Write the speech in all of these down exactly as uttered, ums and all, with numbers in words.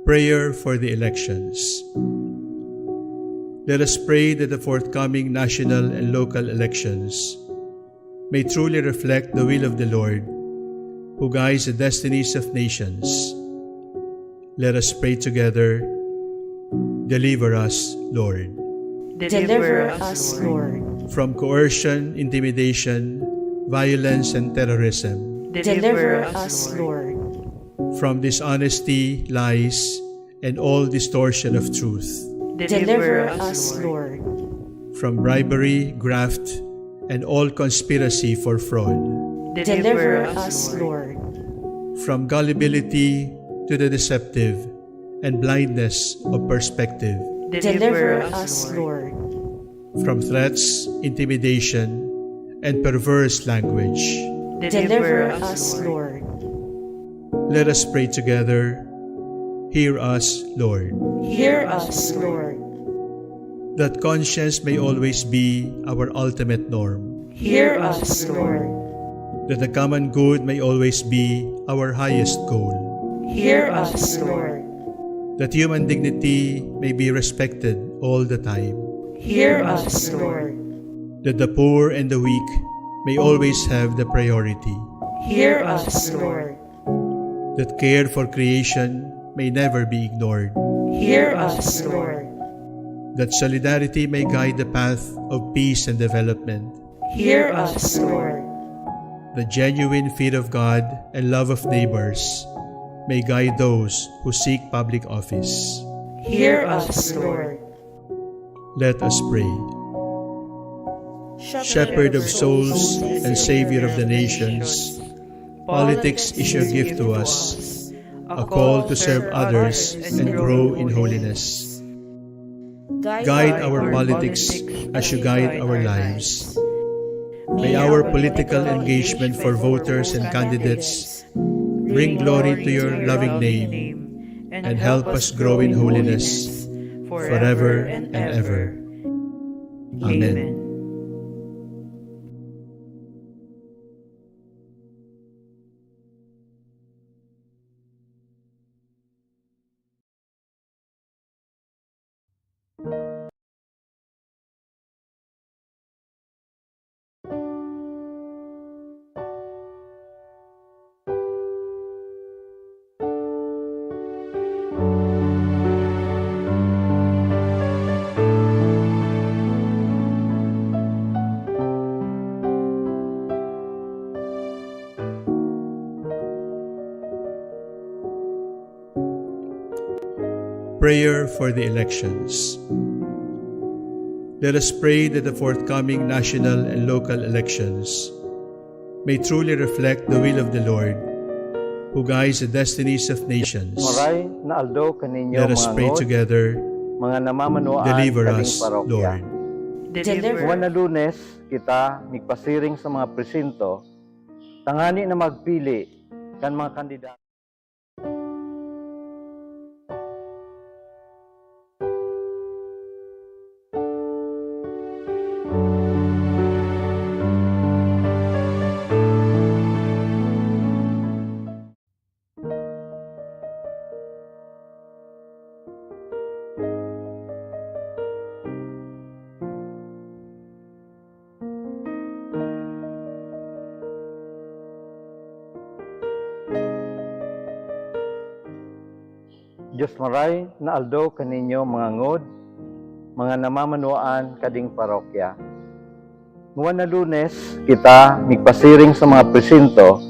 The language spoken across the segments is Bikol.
Prayer for the elections. Let us pray that the forthcoming national and local elections may truly reflect the will of the Lord, who guides the destinies of nations. Let us pray together. Deliver us, Lord. Deliver us, Lord. From coercion, intimidation, violence, and terrorism. Deliver us, Lord. From dishonesty, lies, and all distortion of truth. Deliver us, Lord. From bribery, graft, and all conspiracy for fraud. Deliver us, Lord. From gullibility to the deceptive, and blindness of perspective. Deliver us, Lord. From threats, intimidation, and perverse language. Deliver us, Lord. Let us pray together. Hear us, Lord. Hear us, Lord. That conscience may always be our ultimate norm. Hear us, Lord. That the common good may always be our highest goal. Hear us, Lord. That human dignity may be respected all the time. Hear us, Lord. That the poor and the weak may always have the priority. Hear us, Lord. That care for creation may never be ignored. Hear us, Lord. That solidarity may guide the path of peace and development. Hear us, Lord. The genuine fear of God and love of neighbors may guide those who seek public office. Hear us, Lord. Let us pray. Shepherd of souls and Savior of the nations, politics is your gift to us, a call to serve others and grow in holiness. Guide our politics as you guide our lives. May our political engagement for voters and candidates bring glory to your loving name and help us grow in holiness forever and ever. Amen. Prayer for the elections. Let us pray that the forthcoming national and local elections may truly reflect the will of the Lord, who guides the destinies of nations. Maray na aldaw kaninyo, Let us mga pray ngod, together. Mga namamanwaan Deliver kading us, parokya. Lord. Deliver. Buwan na Lunes, kita migpasiring sa mga presinto, tangani na magpili kan mga kandidato. Dios maray na aldaw kaninyo, mga ngod, mga namamanwaan kading parokya. Buwan na Lunes, kita migpasiring sa mga presinto,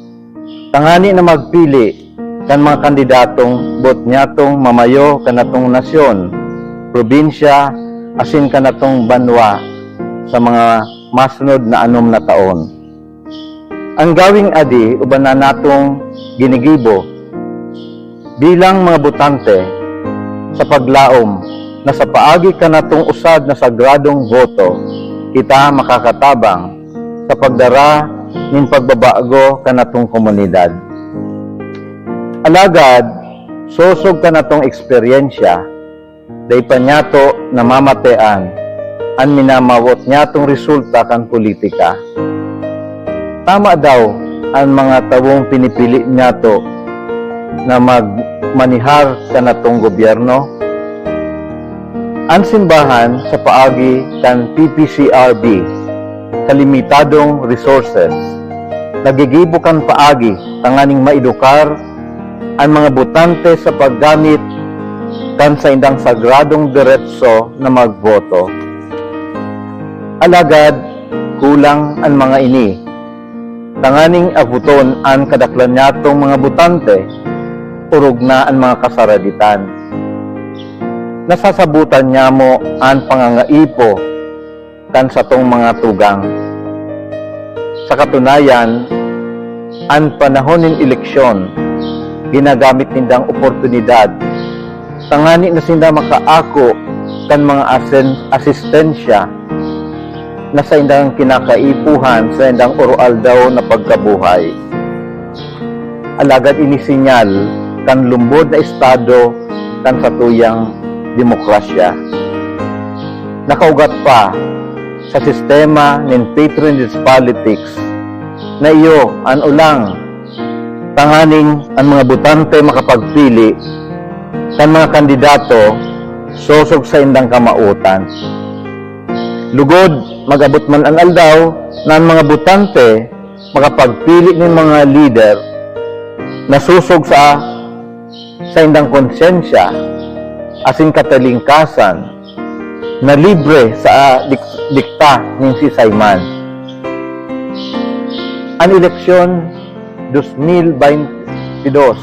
tangani na magpili kan mga kandidatong boot nyatong mamayo kan atong nasyon, probinsya, asin kan atong banwa sa mga masunod na anom na taon. An gawing adi ubanan natong ginigibo bilang mga botante sa paglaom na sa paagi kan natong usad na sagradong boto, kita makakatabang sa pagdara nin pagbabago kan atong komunidad. Alagad, sosog kan atong eksperyensya, dai pa nyato namamatean an minamawot nyatong resulta kan politika. Tama daw an mga tawong pinipili nyato na magmanihar kan atong gobyerno? An simbahan sa paagi kan P P C R B sa limitadong resources, naggigibo kan paagi tanganing maedukar an mga botante sa paggamit kan saindang sagradong deretso na magboto. Alagad, kulang an mga ini. Tanganing abuton an kadaklan nyatong mga botante, orog na an mga kasaraditan. Nasasabotan nyamo an pangangaipo kan satong mga tugang. Sa katunayan, an panahon nin eleksyon, ginagamit nindang oportunidad tangani na sinda makaako kan mga asen-, asistensya na saindang kinakaipuhan sa saindang oroaldaw na pagkabuhay. Alagad ini sinyal kan lumbod na estado kan satuyang demokrasya. Nakaugat pa sa sistema nin patronage politics na iyo an olang tanganing an mga botante makapagpili kan mga kandidato sosog saindang kamawotan. Lugod, mag-abot man an aldaw na an mga botante makapagpili nin mga lider na sosog sa saindang konsyensya asin katalingkasan, na libre sa dik-, dikta nin siisay man. An eleksyon dos mil baynte dos,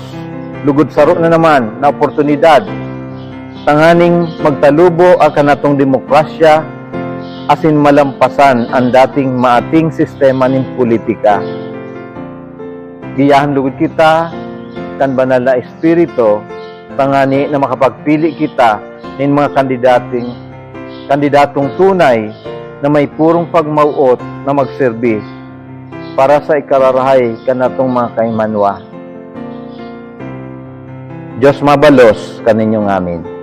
lugod saro na naman na oportunidad tanganing magtalubo an kanatong demokrasya asin malampasan an dating maating sistema nin politika. Giyahan lugod kita kan Banal na Espiritu, tangani na makapagpili kita nin mga kandidating, kandidatong tunay na may purong pagmawot na magserbi para sa ikararahay kan atong mga kaimanwa. Dios mabalos kaninyo ngamin.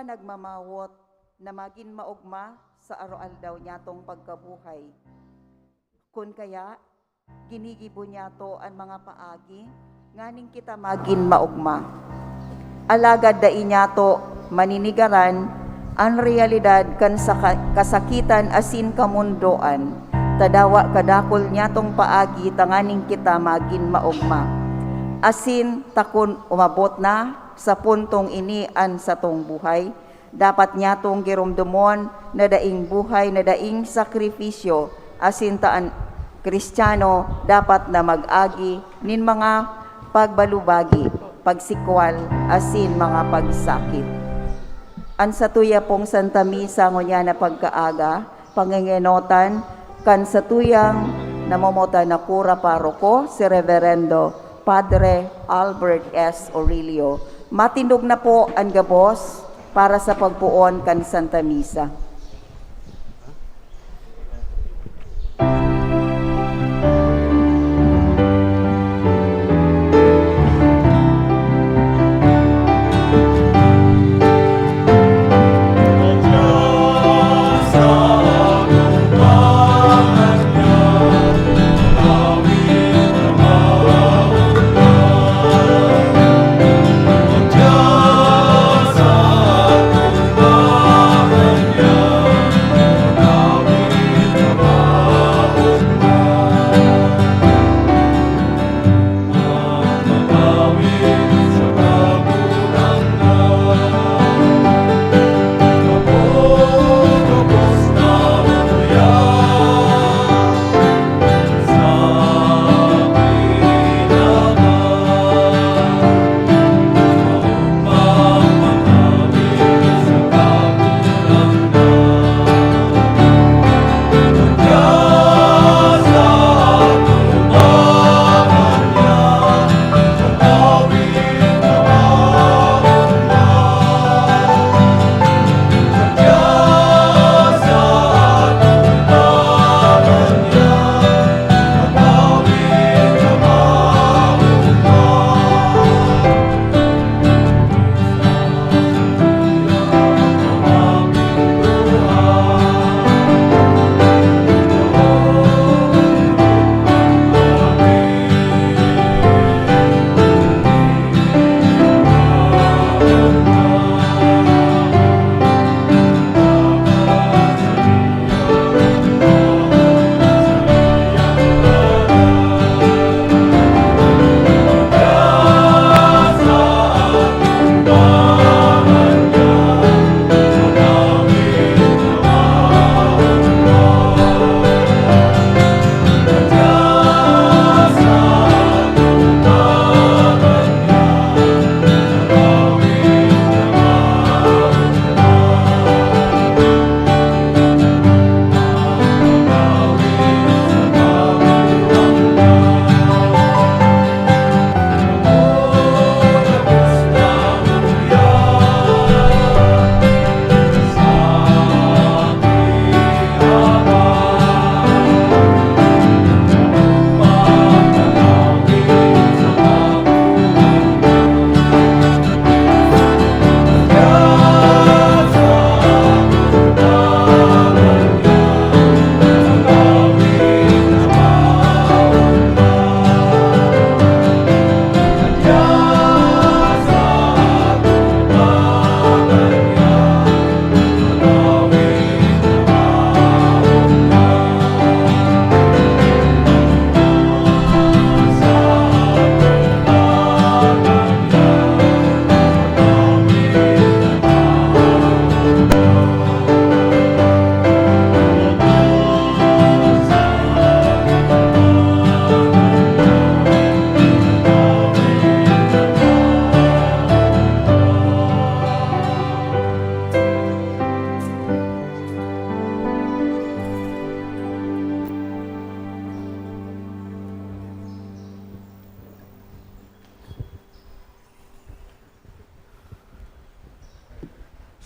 nagmamawot na magin maogma sa aroaldaw niyatong pagkabuhay. Kun kaya, ginigibo niyato an mga paagi nganing kita magin maogma. Alagad dai niyato maninigaran an reyalidad kan saka-, kasakitan asin kamondoan, ta dawa kadakul niyatong paagi tanganing kita magin maogma. Asin ta kun umabot na sa puntong ini an satong buhay, dapat niyatong giromdomon na daing buhay na daing sakripisyo, asin ta an Kristiyano dapat na mag-agi nin mga pagbalubagi, pagsikwal, asin mga pagsakit. An satuya pong Santa Misa ngunyan na pagkaaga, pangingenotan kan satuyang namomotan na kura paroko, si Reverendo Padre Albert S. Orillo. Matindog na po an gabos para sa pagpoon kan Santa Misa.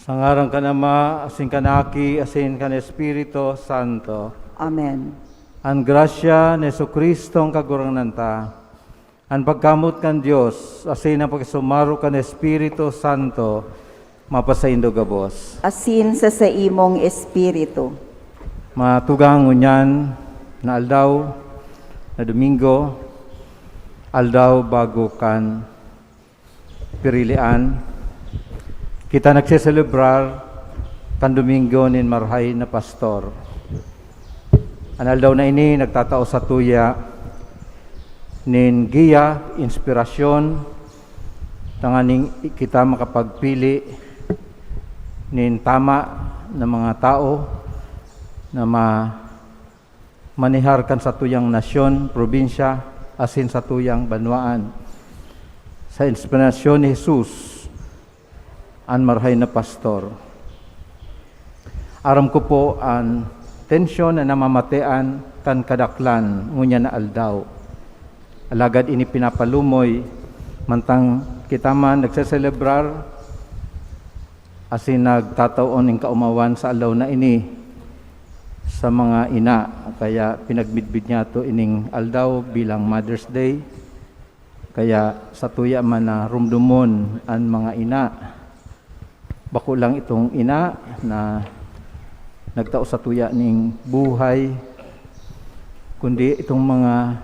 Sa ngaran kan Ama, asin kan Aki, asin kan Espiritu Santo. Amen. An grasya ni Jesu-Cristo an Kagurangnan ta, an pagkamoot kan Dios, asin an pakisumaro kan Espiritu Santo, Mapasaindo gabos. Asin sa saimong espiritu. Matugang ngunyan na aldaw na Domingo, aldaw bago kan Pirilian, kita nagseselebrar kan Domingo nin Marahay na Pastor. An aldaw na ini nagtatao satuya nin giya, inspirasyon, tanganing kita makapagpili nin tama na mga tao na ma-, manihar kan satuyang nasyon, probinsya, asin satuyang banwaan. Sa inspirasyon ni Jesus, an Marahay na Pastor. Aram ko po an tensyon na namamatean kan kadaklan ngunyan na aldaw. Alagad ini pinapalumoy, mantang kita man nagseselebrar asin nagtatao nin kaomawan sa aldaw na ini sa mga ina. Kaya pinagmidbid niyato ining aldaw bilang Mother's Day. Kaya satuya man na rumdomon an mga ina. Bako lang itong ina na nagtao satuya ning buhay, kundi itong mga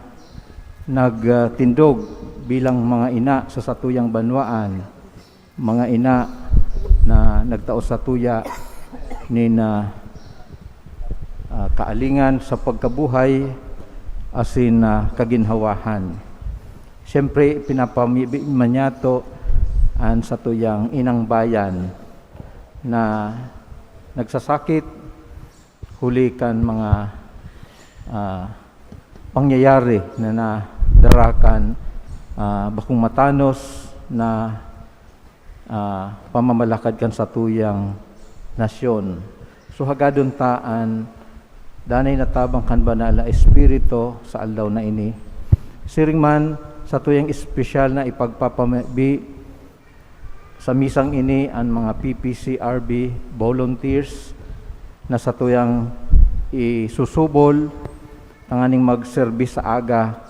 nagtindog bilang mga ina sa satuyang banwaan, mga ina na nagtao satuya nin, ah, ah, kaalingan sa pagkabuhay asin, ah, kaginhawahan. Siyempre, pinapamibi man niyato an satuyang inang bayan na nagsasakit huli kan mga, ah, pangyayari na nadara kan, ah, bakong matanos na, ah, pamamalakad kan satuyang nasyon. So, hagadon ta an danay na tabang kan Banal na Espiritu sa aldaw na ini. Siring man, satuyang espesyal na ipagpapamibi sa misang ini an mga P P C R B volunteers na satuyang isusubol tanganing magserbi sa aga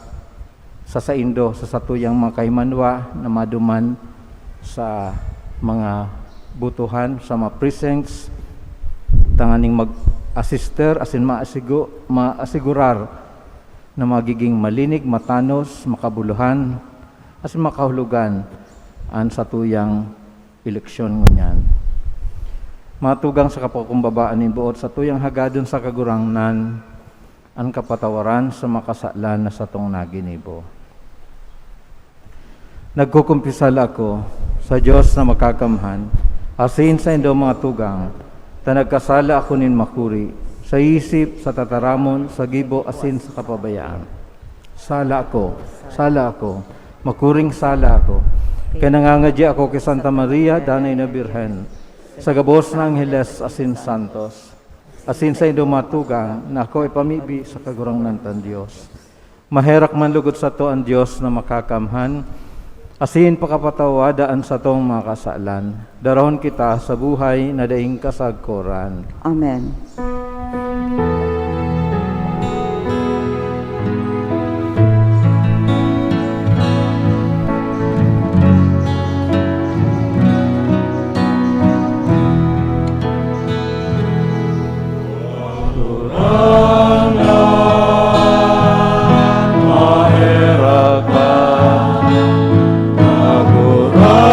sa saindo, sa satuyang mga kahimanwa na maduman sa mga butuhan, sa mga precincts, tanganing mag-assister asin maasigu-, maasigurar na magiging malinig, matanos, makabuluhan, asin makahulogan an satuyang eleksyon ngunyan. Matugang sa kapakumbabaan nin boot, satuyang hagadon sa Kagurangnan an kapatawaran sa mga kasalan na satong naginibo. Nagkukumpisal ako sa Dios na Makakamhan, asin saindo, mga tugang, ta nagkasala ako nin makuri, sa isip, sa tataramon, sa gibo, asin sa kapabayaan. Sala ako, sala ako, makuring sala ako. Kaya nangangadya ako ki Santa Maria, Danay na Birhen, sa gabos na angheles asin santos, asin saindo, mga tugang, na ako ipamibi sa Kagurangnan tang Dios. Maherak man logod sato an Dios na Makakamhan, asin pakapatawada an satong mga kasalan. Darahon kita sa buhay na daing kasagkoran. Amen. Kagurangnan, maherak ka. Kagurangnan,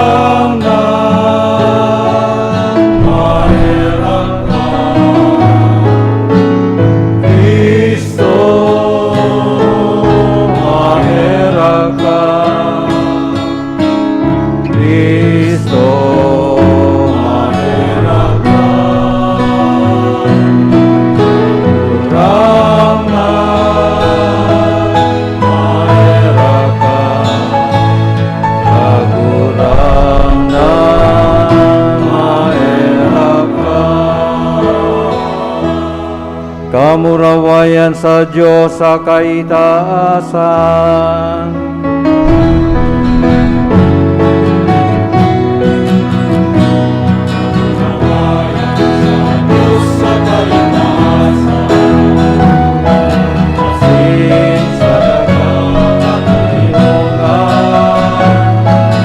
maherak ka. Cristo, maherak ka. Cristo, maherak ka. Kagurangnan, maherak ka. Kagurangnan, maherak ka. Kamurawayan sa Dios sa kaitaasan.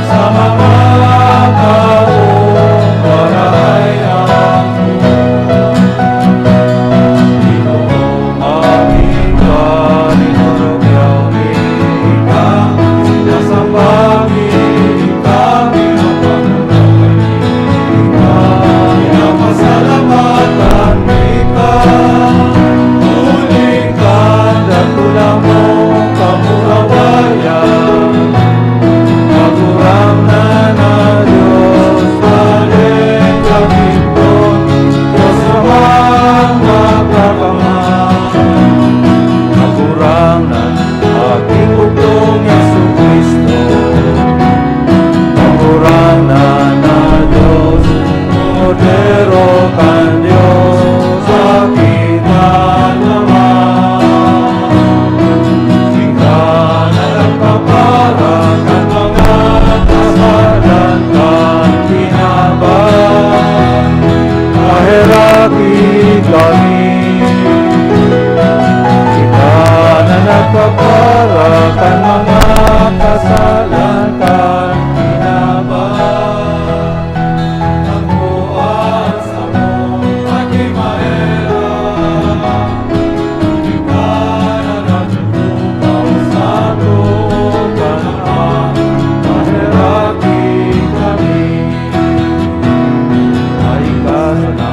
Sa mga taong Kan mga kasalan kan kinaban, ang buwan sa mong paghimaera, ikaw na nagtutukaw sa tukaw na maheraki kami. Ay ka na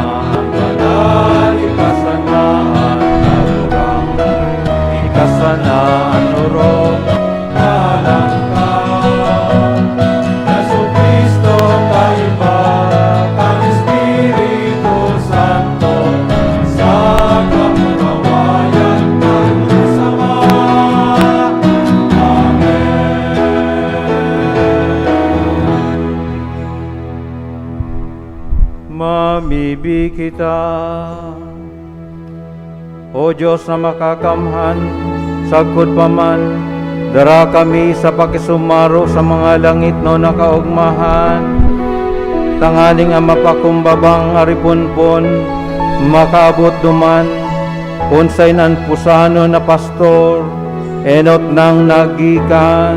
Banal, ika sana an nagurang, ika sana an orog, kahalangkaw. Jesu-Cristo, kaiba kan Espiritu Santo, sa kamurawayan kan Ama. Amen. Mamibi kita. O Dios na makakamhan, sagkod pa man, dara kami sa pakisumaro sa mga langitnon na kaogmahan, tanganing an mapakumbabang ariponpon makaabot duman, kun saen an pusanon na pastor enot nang naggikan.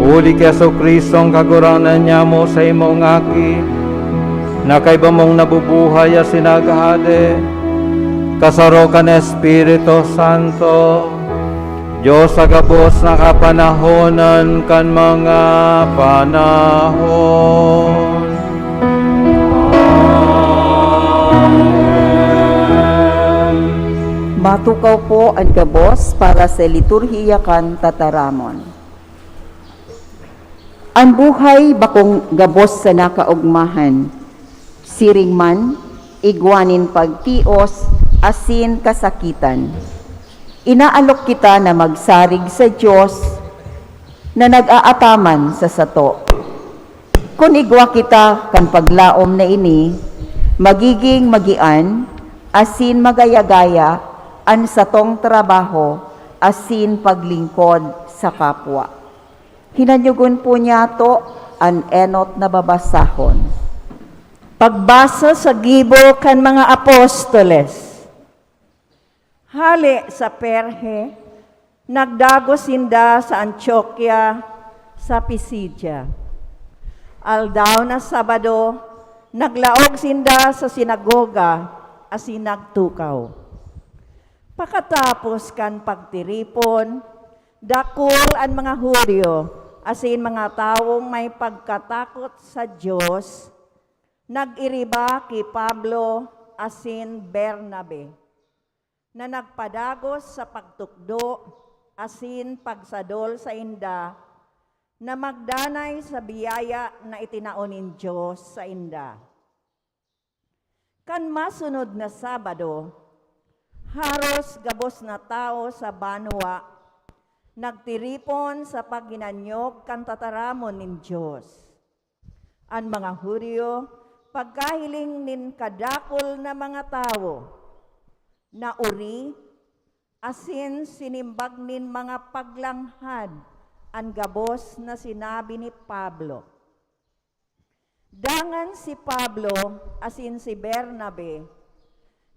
Huli ki Jesu-Cristo an Kagurangnan nyamo, saimong Aki, na kaiba mong nabubuhay asin naghahade, kasaro kan Espiritu Santo, Dios sa gabos na kapanahonan kan mga panahon. Matukaw po an gabos para sa liturhiya kan tataramon. An buhay bakong gabos sana kaogmahan, siring man, igwa nin pagtios asin kasakitan. Inaalok kita na magsarig sa Dios na nag-aataman sa sato. Kun igwa kita kan paglaom na ini, magiging magian asin magaya-gaya an satong trabaho asin paglingkod sa kapwa. Hinanyogon po niyato an enot na babasahon. Pagbasa sa Gibo kan mga Apostoles. Hale sa Perge, nagdagos sinda sa Antiokia, sa Pisidia. Aldaw na Sabado, naglaog sinda sa sinagoga asin nagtukaw. Pakatapos kan pagtiripon, dakul an mga Judio asin mga tawong may pagkatakot sa Dios nag-iriba ki Pablo asin Bernabe, na nagpadagos sa pagtukdo asin pagsadol sainda na magdanay sa biyaya na itinao nin Dios sainda. Kan masunod na Sabado, haros gabos na tawo sa banwa nagtiripon sa paghinanyog kan tataramon nin Dios. An mga Judio, pagkahiling nin kadakul na mga tawo, naori asin sinimbag nin mga paglanghad an gabos na sinabi ni Pablo. Dangan si Pablo asin si Bernabe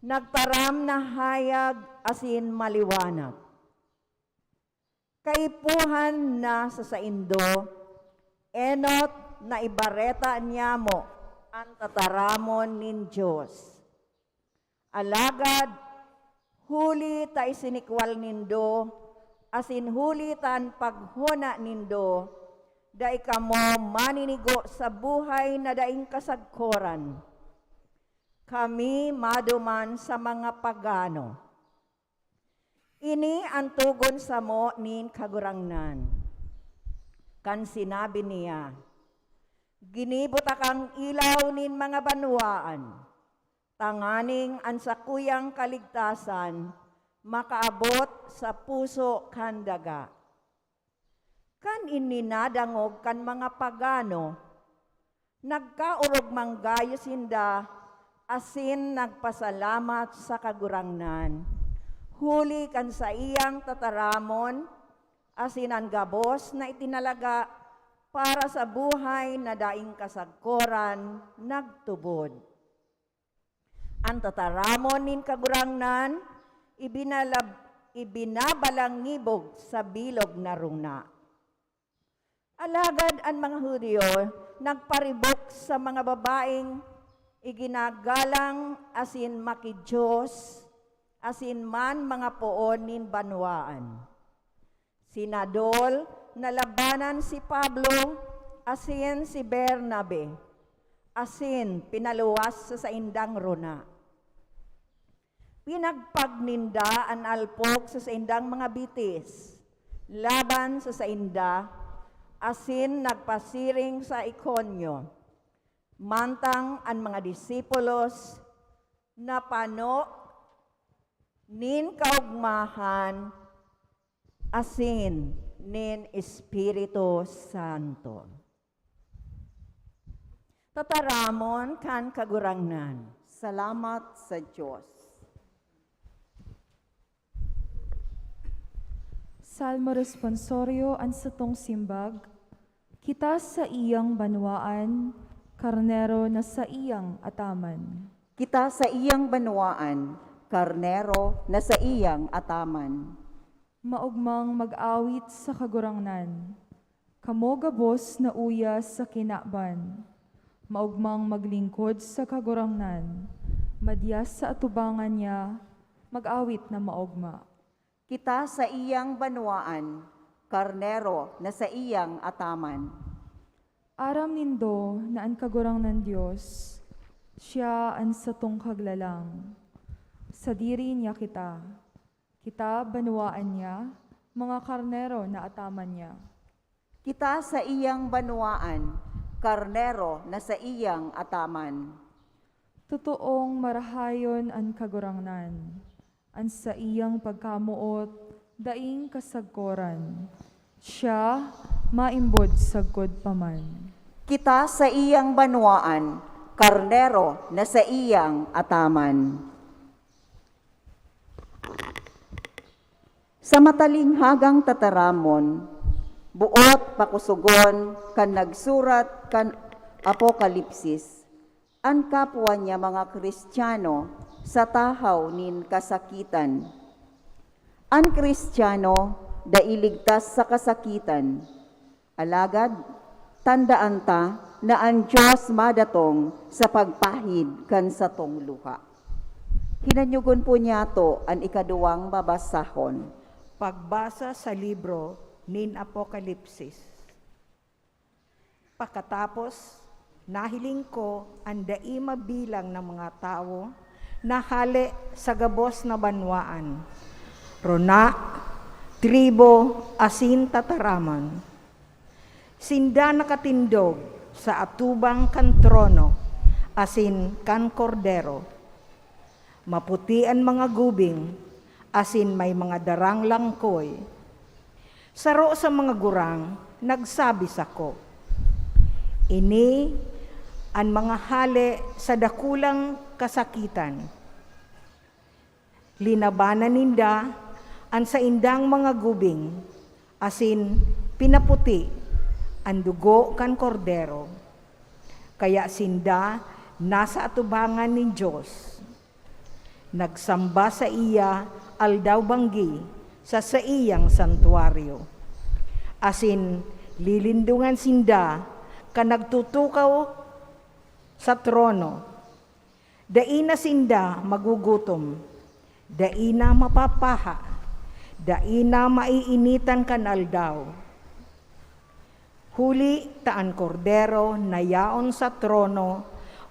nagtaram na hayag asin maliwanag. Kaipuhan na sa saindo, enot na ibareta nyamo an tataramon nin Dios. Alagad, huli ta isinikwal nindo, asin huli ta an paghona nindo, dai kamo maninigo sa buhay na daing kasagkoran. Kami maduman sa mga pagano. Ini an togon samo nin Kagurangnan. Kan sinabi niya, "Ginibo takang ilaw nin mga banwaan, tanganing an sakuyang kaligtasan makaabot sa puso kan daga." Kan ini nadangog kan mga pagano, nagkaorog man gayo sinda asin nagpasalamat sa Kagurangnan, huli kan saiyang tataramon asin an gabos na itinalaga para sa buhay na daing kasagkoran nagtubod. An tataramon nin Kagurangnan ibinalab-, ibinabalangibog sa bilog na rona. Alagad an mga Judio nagparibok sa mga babaeng iginagalang asin maki-dios, asin man mga poon nin banwaan. Sinadol na labanan si Pablo asin si Bernabe, asin pinaluwas sa saindang rona. Pinagpag ninda an alpog sa saindang mga bitis laban sa sainda, asin nagpasiring sa Iconio, mantang an mga disipulos napano nin kaogmahan asin nin Espiritu Santo. Tataramon kan Kagurangnan. Salamat sa Dios. Salmo Responsorio, an satong simbag, Kita saiyang banwaan, karnero na saiyang ataman. Kita saiyang banwaan, karnero na saiyang ataman. Maogmang mag-awit sa Kagurangnan, kamo gabos na uya sa kinaban. Maogmang maglingkod sa Kagurangnan, madyas sa atubangan niya, mag-awit na maogma. Kita saiyang banwaan, karnero na saiyang ataman. Aram nindo na an Kagurangnan Dios, siya an satong Kaglalang. Sadiri niya kita. Kita banwaan niya, mga karnero na ataman niya. Kita saiyang banwaan, karnero na saiyang ataman. Totoong marahayon an Kagurangnan, an saiyang pagkamoot daing kasagkoran. Siya maimbod sagkod pa man. Kita saiyang banwaan, karnero na saiyang ataman. Sa matalinghagang tataramon, boot pakosogon kan nagsurat kan Apokalipsis an kapwa niya mga Kristiyano sa tahaw nin kasakitan. An Kristiyano dai ligtas sa kasakitan. Alagad, tandaan ta na an Dios madatong sa pagpahid kan satong luha. Hinanyogon po niyato an ikaduwang babasahon. Pagbasa sa libro nin Apokalipsis. Pakatapos, nahiling ko an dai mabilang na mga tawo na hale sa gabos na banwaan, rona, tribu, asin tataramon. Sinda nakatindog sa atubang kan trono asin kan Kordero. Maputi an mga gubing asin may mga darang langkoy. Saro sa mga gurang nagsabi sako, "Ini an mga hale sa dakulang kasakitan." Linabanan ninda an saindang mga gubing asin pinaputi an dugo kan Kordero. Kaya sinda nasa atubangan nin Dios. Nagsamba saiya aldaw-banggi sa saiyang santuaryo, asin lilindongan sinda kan nagtutukaw sa trono. Dai na sinda magugutom, dai na mapapaha, dai na maiinitan kan aldaw. Huli ta an Kordero na yaon sa trono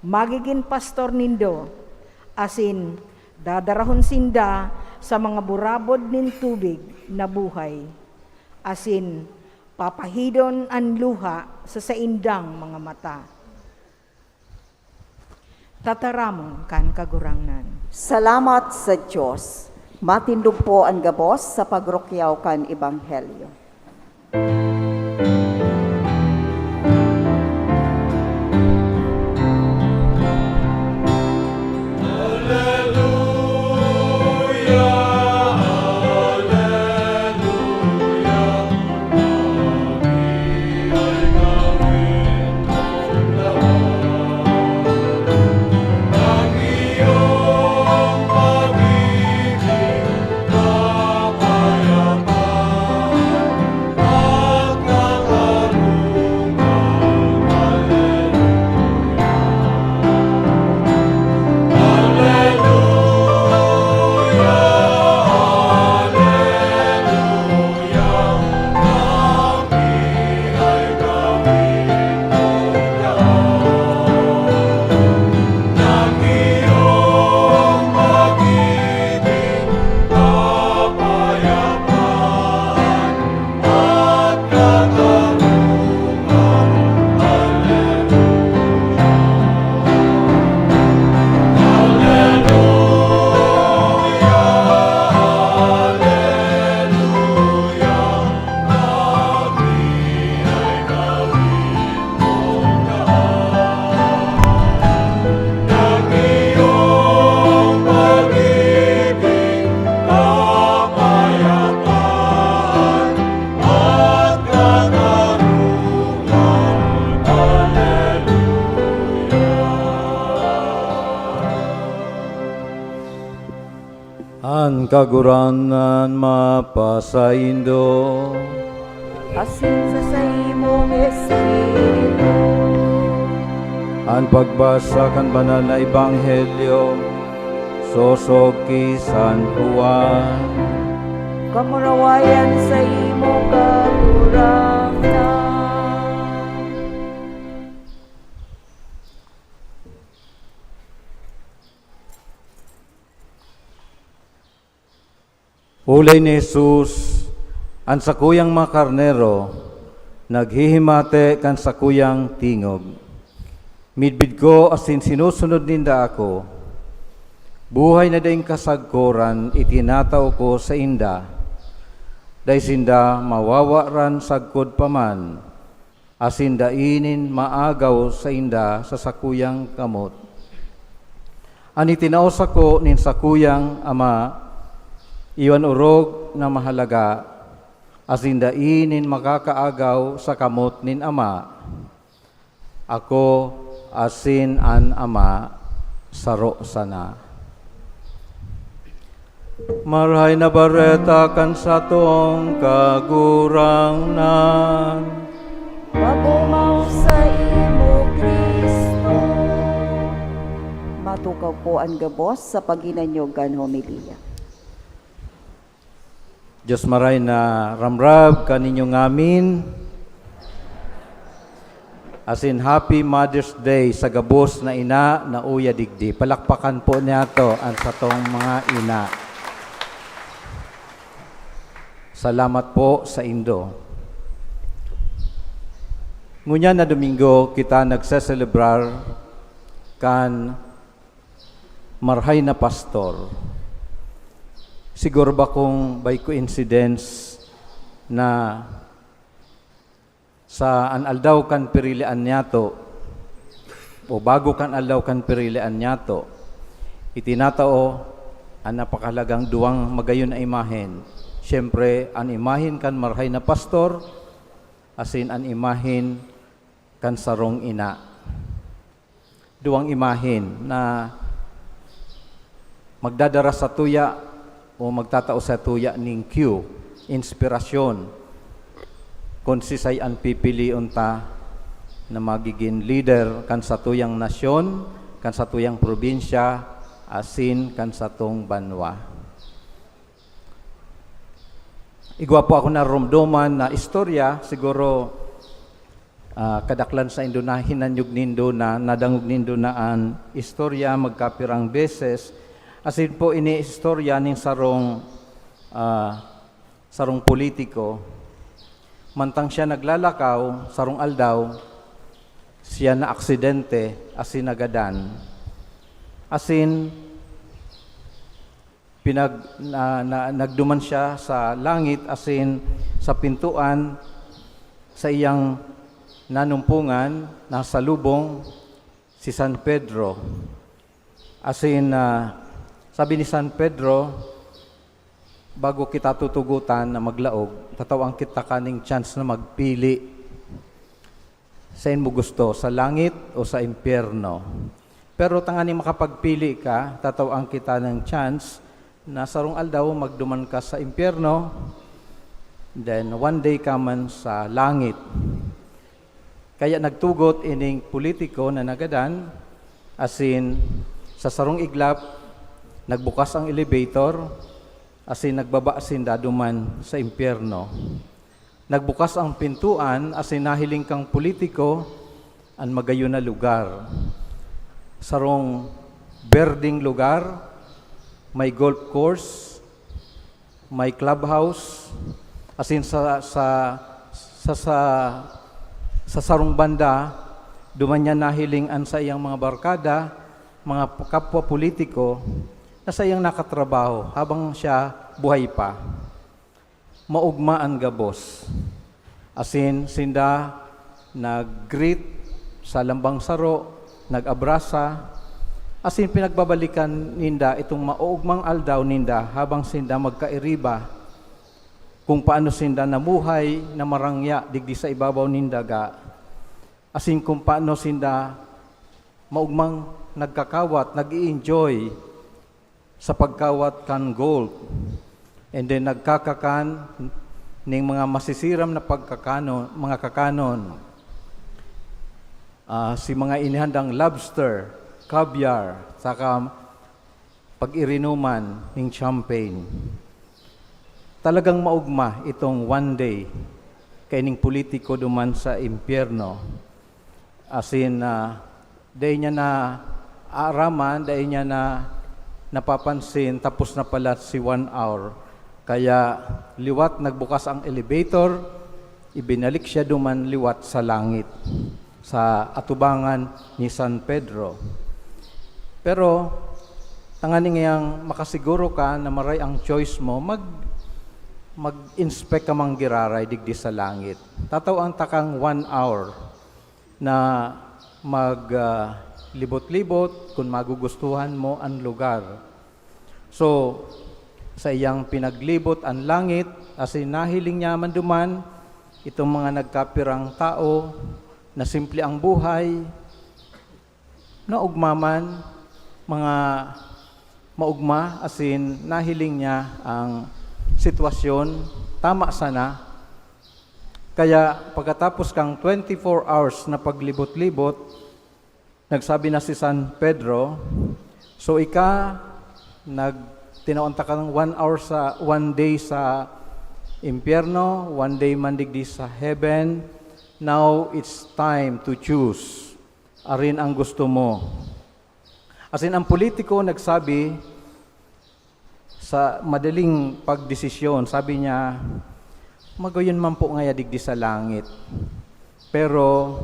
magigin pastor nindo, asin dadarahon sinda sa mga burabod nin tubig na buhay, asin papahidon an luha sa saindang mga mata. Tataramon kan Kagurangnan. Salamat sa Dios. Matindog po an gabos sa pagrukyaw kan Ebanghelyo. Kagurangnan mapasaindo. Asin sa saimong espiritu. An pagbasa kan Banal na Ebanghelyo sosog ki San Juan. Kamurawayan sa imo, Kagurangnan. Huli ni Jesus, an sakuyang mga karnero naghihimate kan sakuyang tingog. Midbid ko asin sinusunod ninda ako. Buhay na daing kasagkoran itinatao ko sainda. Dai sinda mawawaran sagkod pa man, asin dai nin maagaw sainda sa sakuyang kamot. An itinao sako nin sakuyang Ama, iyo an orog na mahalaga, asin dai nin makakaagaw sa kamot nin Ama. Ako asin an Ama saro sana. Marahay na Bareta kan satong Kagurangnan. Paomaw saimo, Cristo. Matukaw po an gabos sa paghinanyog kan homilya. Dios maray na ramrab kaninyo ngamin. Asin Happy Mother's Day sa gabos na ina na uya digdi. Palakpakan po niyato an satong mga ina. Salamat po saindo. Ngunyan na Domingo, kita nagseselebrar kan Marahay na Pastor. Siguro ba kung by coincidence na sa an aldaw kan pirilian niyato, o bago kan aldaw kan pirilian niyato, itinatao an napakahalagang duwang magayon na imahen. Siyempre, an imahen kan marahay na pastor asin an imahen kan sarong ina. Duwang imahen na magdadara satuya o magtatao satuya nin cue, inspirasyon, kun sisay an pipilion ta na magigin lider kan satuyang nasyon, kan satuyang probinsya, asin kan satong banwa. Igwa po ako naromdoman na istorya, siguro, ah, kadaklan saindo na hinanyog nindo na, nadangog nindo na an istorya magkapirang beses. Asin po ini istorya nin sarong, ah, sarong politiko. Mantang siya naglalakaw, sarong aldaw, siya naaksidente asin nagadan. Asin pinag-, na, na, nagduman siya sa langit asin sa pintoan saiyang nanumpongan, nasalubong si San Pedro. Asin, ah, sabi ni San Pedro, "Bago kita tutugotan na maglaog, tatawan kita kaning chance na magpili." Saen mo gusto, sa langit o sa impyerno? Pero tanganing makapagpili ka, tatawan kita nin chance na sarong aldaw magduman ka sa impyerno, then one day ka man sa langit. Kaya nagtugot ining politiko na nagadan, asin sa sarong iglap, nagbukas ang elevator, asin nagbaba sinda duman sa impyerno. Nagbukas ang pintuan asin nahiling kan politiko an magayon na lugar. Sarong berdeng lugar, may golf course, may clubhouse, asin sa, sa, sa, sa, sa sarong banda, duman niya nahiling an saiyang mga barkada, mga kapwa politiko, na saiyang nakatrabaho habang siya buhay pa. Maogma an gabos. Asin sinda nag-greet sa lambang saro, nag-abrasa, asin pinagbabalikan ninda itong maogmang aldaw ninda habang sinda magkairiba, kung paano sinda namuhay na marangya digdi sa ibabaw nin daga, asin kung paano sinda maogmang nagkakawat, nag-i-enjoy sa pagkawat kan gold, and then nagkakakan ning mga masisiram na pagkakanon, mga kakanon. Ah, si mga inihandang lobster, caviar, saka pag-irinuman ning champagne. Talagang maugma itong one day kaining politiko duman sa impyerno. Asin, ah, dai niya na aaraman, dai niya na napapansin, tapos na pala si one hour. Kaya liwat nagbukas ang elevator, ibinalik siya duman liwat sa langit, sa atubangan ni San Pedro. Pero, tanganing ngayang makasiguro ka na maray ang choice mo, mag-, mag-inspect ka mang giraray digdi sa langit. Tatawan ta kang one hour na mag, ah, libot-libot kun magugustuhan mo an lugar. So, saiyang pinaglibot an langit, asin nahiling niya man duman itong mga nagkapirang tao na simple ang buhay, naugma man, mga maugma, asin nahiling niya ang sitwasyon, tama sana. Kaya pagkatapos kang twenty-four hours na paglibot-libot, nagsabi na si San Pedro, "So ika, nag-, tinawan ta kang one hour sa, one day sa impyerno, one day man digdi sa heaven. Now it's time to choose. Arin ang gusto mo." Asin ang politiko nagsabi, sa madaling pagdesisyon, sabi niya, "Magayon man po ngaya digdi sa langit, pero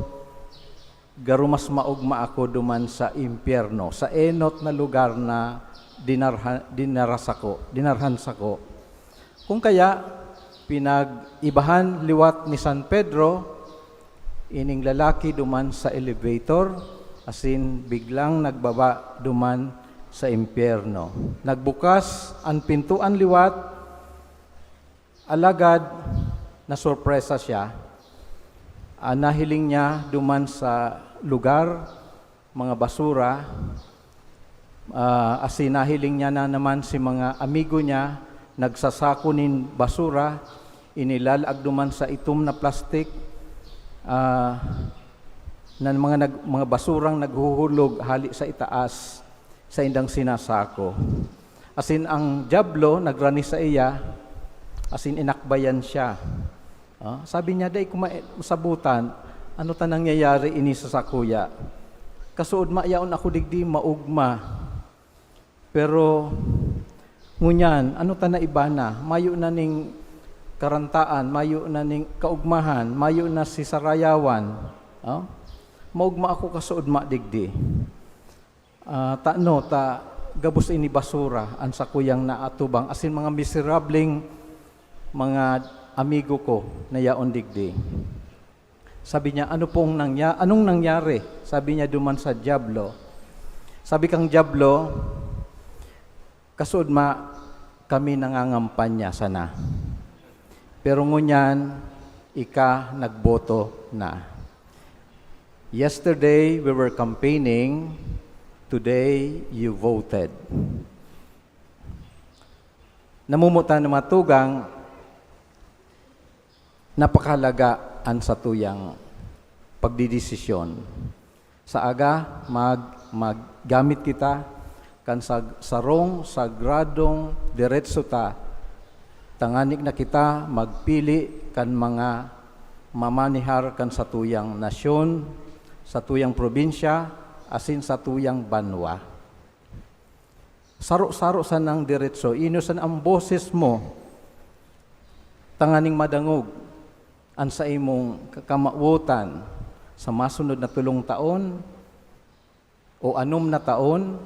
garo mas maugma ako duman sa impyerno, sa enot na lugar na dinarha-, dinara sako, dinarhan sako." Kung kaya, pinag-ibahan liwat ni San Pedro ining lalaki duman sa elevator, asin biglang nagbaba duman sa impyerno. Nagbukas an pintoan liwat, alagad nasorpresa siya. Ah, nahiling niya duman sa lugar, mga basura, ah, asin nahiling niya na naman si mga amigo niya nagsasako nin basura, inilalag duman sa itom na plastik, ah, na mga nag-, mga basurang naghuhulog hali sa itaas, saindang sinasako. Asin ang dyablo nagrani saiya, asin inakbayan siya. Ah, sabi niya, "Dai ko ma-, masabutan, ano ta nangyayari ini sa sakuya? Kasuodma yaon ako digdi maugma. Pero ngunyan, ano ta naiba na? Mayo na ning karantaan, mayo na ning kaugmahan, mayo na si sarayawan. Ah, maugma ako kasuodma digdi." Ah, tano ta gabos ini basura an sakuyang naatubang, asin mga miserableng mga amigo ko na yaon digdi. Sabi niya, "Ano pong nangya-, anong nangyari?" Sabi niya duman sa dyablo. Sabi kang dyablo, "Kasuodma, kami nangangampanya sana. Pero ngunyan, ika nagboto na. Yesterday, we were campaigning. Today, you voted." Namumutan ng mga tugang, napakahalaga an satuyang pagdedesisyon. Sa aga, mag-, maggamit kita kan sa-, sarong sagradong diretso ta, tanganing na kita magpili kan mga mamanihar kan satuyang nasyon, satuyang probinsya, asin satuyang banwa. Saro-saro sanang diretso, ino san ang boses mo, tanganing madangog an saimong ka-, kamawotan sa masunod na tolong taon o anom na taon.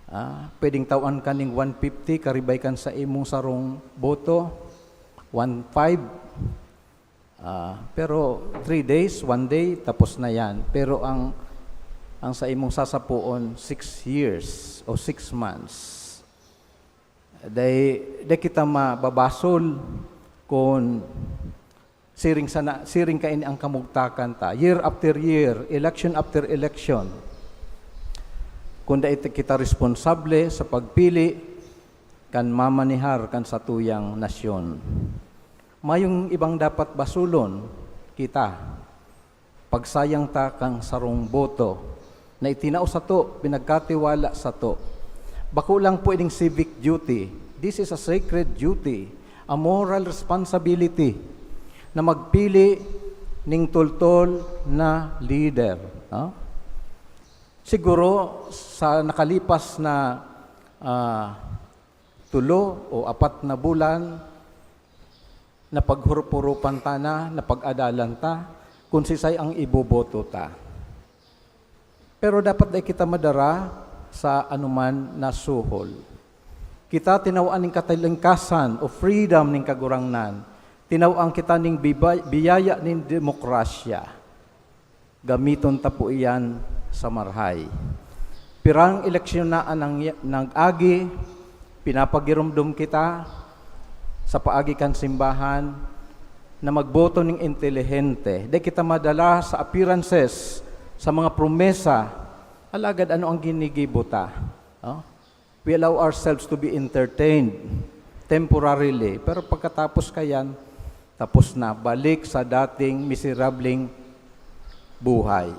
Ah, pwedeng tawan ka ning one fifty, karibay kan saimong sarong boto, one five. Ah, pero three days, one day, tapos na yan. Pero ang, ang saimong sasapoon, six years o six months. Dai, dai kita mababasol kun siring sana, siring kaini ang kamugtakan ta. Year after year, election after election. Kun dai kita responsable sa pagpili kan mamanihar kan satuyang nasyon, mayong ibang dapat basulon kita. Pagsayang ta kan sarong boto na itinao sato, pinagkatiwala sato. Bako lang po ining civic duty. This is a sacred duty, a moral responsibility na magpili ning tultol na leader, no? Siguro, sa nakalipas na, ah, tulo o apat na bulan, napaghurop-huropan ta na, napag-adalan ta kung sisay ang iboboto ta. Pero dapat dai kita madara sa anuman na suhol. Kita tinawan nin katalingkasan o freedom nin Kagurangnan. Tinawan kita ning biba-, biyaya nin demokrasya. Gamiton ta po iyan sa marhay. Pirang eleksyon na an nang-, nag-agi, pinapagiromdom kita sa paagi kan simbahan na magboto ning intelihente. Dai kita madala sa appearances, sa mga promesa. Alagad ano ang ginigibo ta? Oh? We allow ourselves to be entertained temporarily, pero pagkatapos kayan, tapos na, balik sa dating miserableng buhay.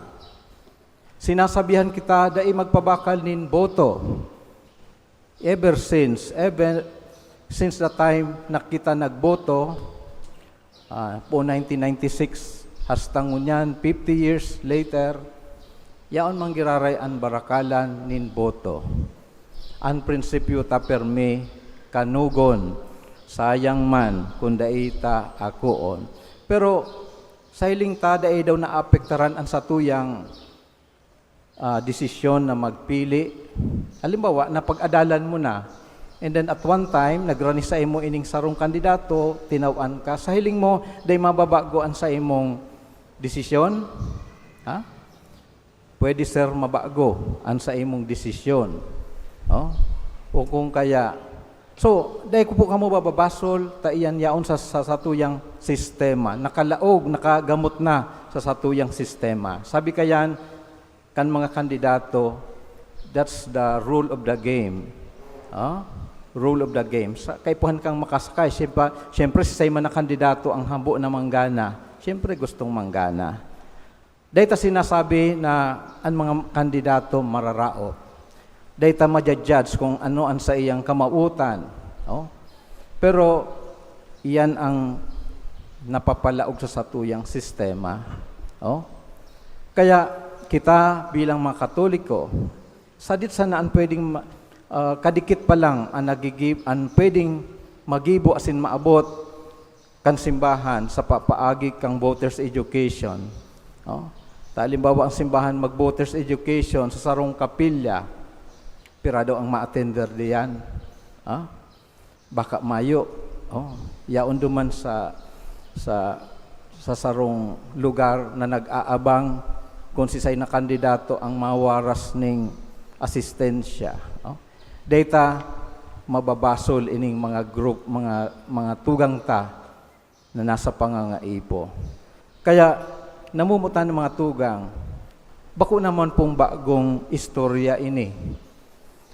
Sinasabihan kita, dai magbabakal nin boto. Ever since, ever since the time na kita nagboto, ah, po nineteen ninety-six, hasta ngunyan, fifty years later, yaon man giraray an barakalan nin boto. An prinsipyo ta permi kanugon, sayang man kun dai ta akoon. Pero sa hiling ta, dai daw naapektaran an satuyang, ah, desisyon na magpili. Halimbawa, napag-adalan mo na, and then at one time, nagrani saimo ining sarong kandidato, tinawan ka. Sa hiling mo, dai mababago an saimong desisyon? Ha? Pwede, sir, mabago an saimong desisyon. Oh? O kung kaya, so, dai ko po kamo bababasol, ta iyan yaon sa, sa satuyang sistema. Nakalaog, nakagamot na sa satuyang sistema. Sabi kayan, kan mga kandidato, that's the rule of the game. Ah? Rule of the game. Sa, kaipuhan kang makasakay, siyempre, siyempre, sisay man na kandidato ang habo na manggana, siyempre, gustong manggana. Dai ta sinasabi na an mga kandidato mararaot. Dai ta maja-judge kung ano an saiyang kamawtan, no? Pero iyan ang napapalaog sa satuyang sistema, no? Kaya kita bilang mga Katoliko, sadit sana an pwedeng ma-, ah, kadikit pa lang an nagigi-, an pwedeng magibo asin maabot kan simbahan sa papaagi kan voters education. Oh, ta halimbawa, ang simbahan mag-voters education sa sarong kapilya, pirado ang ma-attender diyan. Ah, baka mayo. Oh, yaon duman sa, sa, sa sarong lugar na nag-aabang kung sisay na kandidato ang mawaras ning asistensya. Oh. Dai ta mababasol ining mga group, mga, mga tugang ta na nasa pangangaipo. Kaya, namumutan ng mga tugang, bako naman pong bagong istorya ini.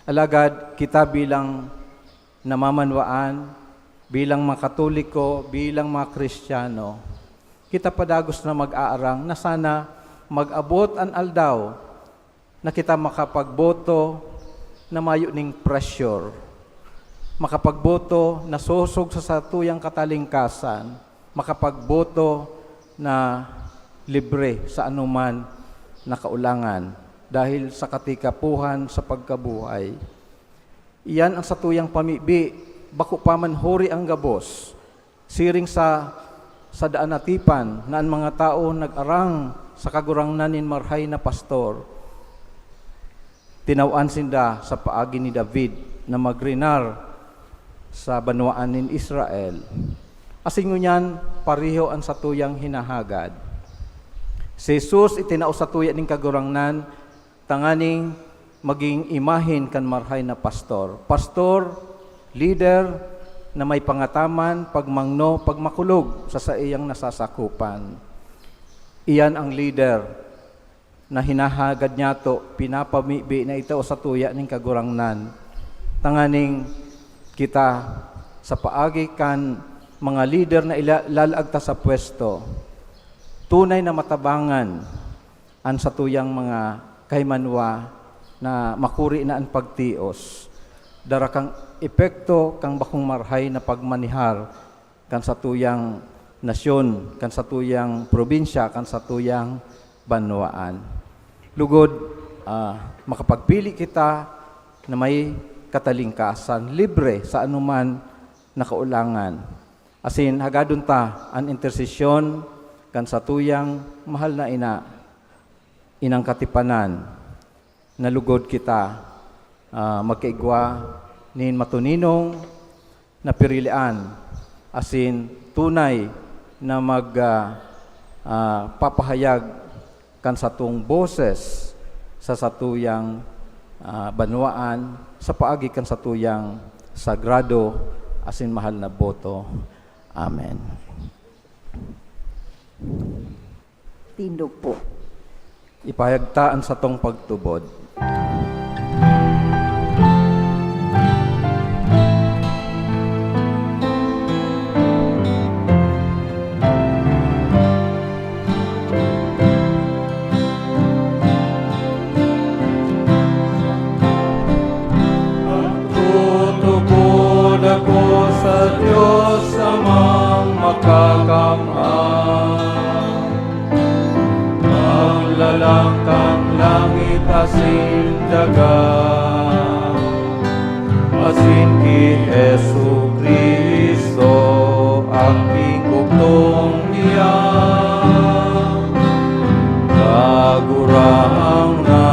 Alagad kita bilang namamanwaan, bilang mga Katoliko, bilang mga Kristiyano, kita padagos na mag-aarang na sana mag-abot an aldaw na kita makapagboto na mayo ning pressure, makapagboto na sosog sa satuyang katalingkasan, makapagboto na libre sa anuman na kaulangan dahil sa katikapuhan sa pagkabuhay. Iyan ang satuyang pamibi, bako pa man huri ang gabos. Siring sa, sa daan na tipan na an mga tawo nag-arang sa Kagurangnan nin marhay na pastor, tinawan sinda sa paagi ni David na magrenar sa banwaan nin Israel. Asin ngunyan, pareho an satuyang hinahagad. Si Jesus itinao satuya nin Kagurangnan tanganing magin imahen kan marhay na pastor. Pastor, leader, na may pangataman, pagmangno, pagmakulog sa saiyang nasasakopan. Iyan ang leader na hinahagad niyato, pinapamibi na itao satuya nin Kagurangnan, tanganing kita, sa paagi kan mga lider na ila-, lalag ta sa pwesto, tunay na matabangan an satuyang mga kahimanwa na makuri na an pagtios. Dara kan epekto kan bakong marahay na pagmanihar kan satuyang nasyon, kan satuyang probinsya, kan satuyang banwaan. Lugod, ah, makapagpili kita na may katalingkasan, libre sa anuman na kaolangan. Asin hagadon ta an intersesyon kan satuyang mahal na ina, inang katipanan, na lugod kita, ah, magkaigwa nin matuninong na pirilian, asin tunay na mag, ah, ah, papahayag kan satong boses sa satuyang, ah, banwaan, sa paagi kan satuyang sagrado asin mahal na boto. Amen. Tindog po. Ipahayag ta an satong pagtubod. Magtutubod ako sa Dios Amang Makakamhan, Maglalang kan langit asin daga, asin ki Jesu-Cristo, an ginugtong niya, Kagurangnan ta.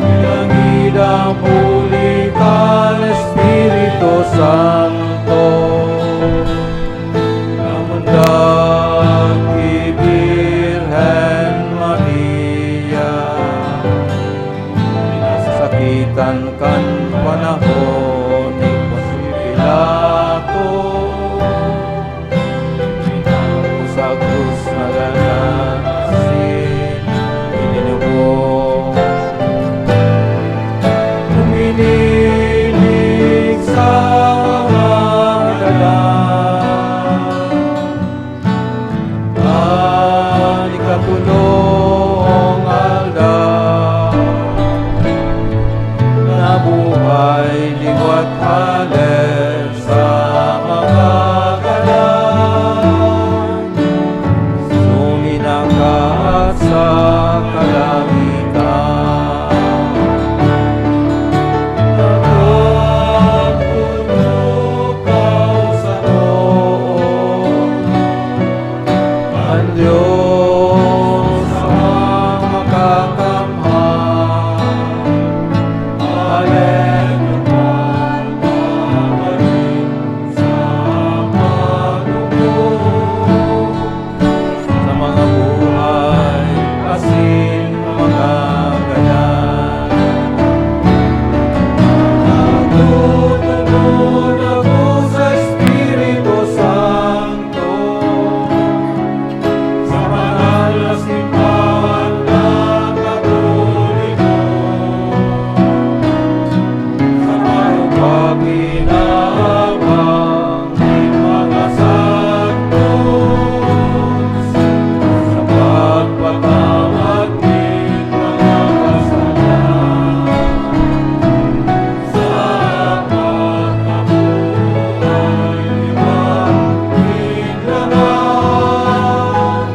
Pinangidan huli kan Espiritu Santo, namundag ki Birhen Maria, pinasakitan kan panahon ni Poncio Pilato, sa krus nagadan asin ilinubong. Uminilig sa mga dalan, an ikatulong aldaw, nabuhay liwat hale sa mga gadan, suminakat sa kalangitan. Nagtutubod ako sa Dios, an Dios na makakamhan. Aleluya. Sa mga buhay asin mga gadan. Nagtutubod ako sa Espiritu Santo, sa banal na simbahan na Katoliko, sa parong paginawa nin mga santos, sa pagpatawad nin mga kasalanan, sa pagkabuhay liwat nin lahat,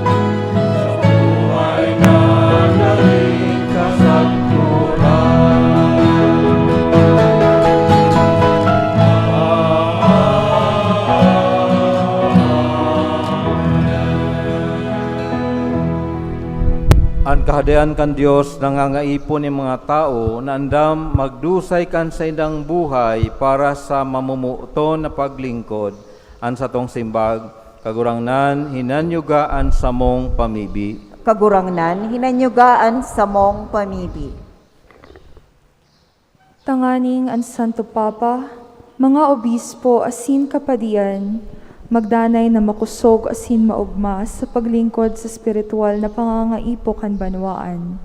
sa buhay na daing kasagkoran. An Kahadean kan Dios nangangaipon nin mga tawo na andam magdusay kan saindang buhay para sa mamomoton na paglingkod. An satong simbag, Kagurangnan, hinanyuga an samong pamibi. Kagurangnan, hinanyuga an samong pamibi. Tanganing an Santo Papa, mga obispo asin kapadian, Magdanay na makosog asin maogma sa paglingkod sa espirituwal na pangangaipo kan banwaan.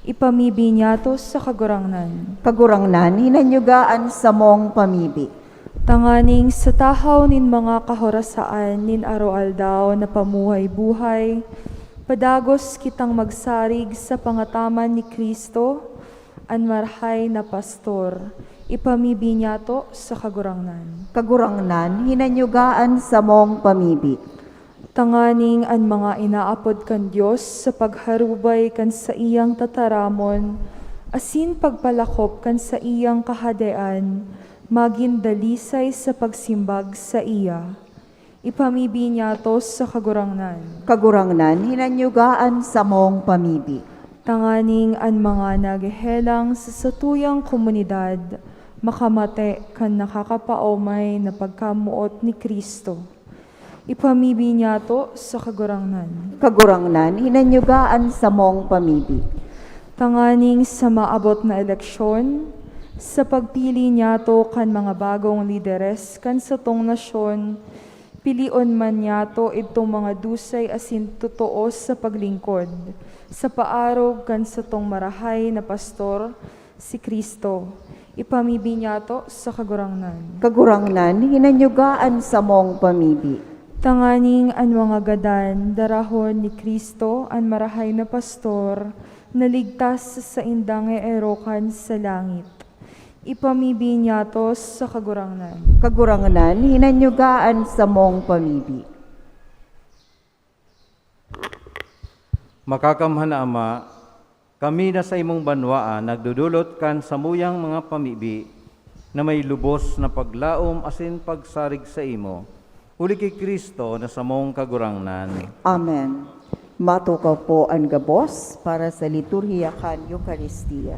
Ipamibi niyato sa Kagurangnan. Kagurangnan, hinanyuga an samong pamibi. Tanganing sa tahaw nin mga kahorasaan nin aroaldaw na pamuhay-buhay, padagos kitang magsarig sa pangataman ni Cristo, an marahay na pastor. Ipamibi niyato sa Kagurangnan. Kagurangnan, hinanyuga an samong pamibi. Tanganing an mga inaapod kan Dios sa pagharubay kan saiyang tataramon asin pagpalakop kan saiyang Kahadean magin dalisay sa pagsimbag saiya. Ipamibi niyato sa Kagurangnan. Kagurangnan, hinanyuga an samong pamibi. Tanganing an mga naghehelang sa satuyang komunidad makamate kan nakakapaomay na pagkamoot ni Cristo. Ipamibi niyato sa Kagurangnan. Kagurangnan, hinanyuga an samong pamibi. Tanganing sa maabot na eleksyon, sa pagpili niyato kan mga bagong lideres kan satong nasyon, pilion man niyato idtong mga dusay asin totoo sa paglingkod sa paarog kan satong marahay na pastor, si Cristo. Ipamibi niyato sa Kagurangnan. Kagurangnan, hinanyuga an samong pamibi. Tanganing an mga gadan darahon ni Cristo, an marahay na pastor, na ligtas sa saindang eerokan sa langit. Ipamibi niyato sa Kagurangnan. Kagurangnan, hinanyuga an samong pamibi. Makakamhan na Ama, kami na sa imong banwaan nagdodolot kan samuyang mga pamibi na may lubos na paglaom asin pagsarig saimo, huli ki Cristo na samong Kagurangnan. Amen. Matukaw po an gabos para sa liturhiya kan Eukaristia.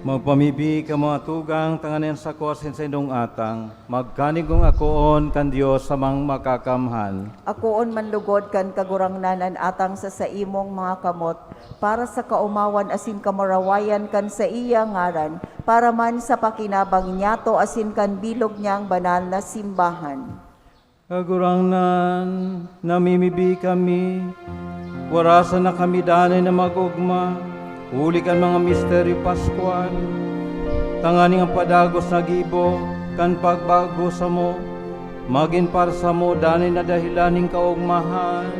Magpamibi ka, mga tugang, tanganing an sako asin saindong atang magkanigong akoon kan Dios sa Amang Makakamhan. Akoon man lugod kan Kagurangnan an atang sa saimong mga kamot, para sa kaomawan asin kamurawayan kan saiya ngaran, para man sa pakinabang niyato asin kan bilog niyang banal na simbahan. Kagurangnan, namimibi kami, warasan na kami danay na mag-ogma, huli kan mga misteryo paskwal, tanganing an padagos na gibo kan pagbago samo magin para samo danay na dahelan nin kaogmahan,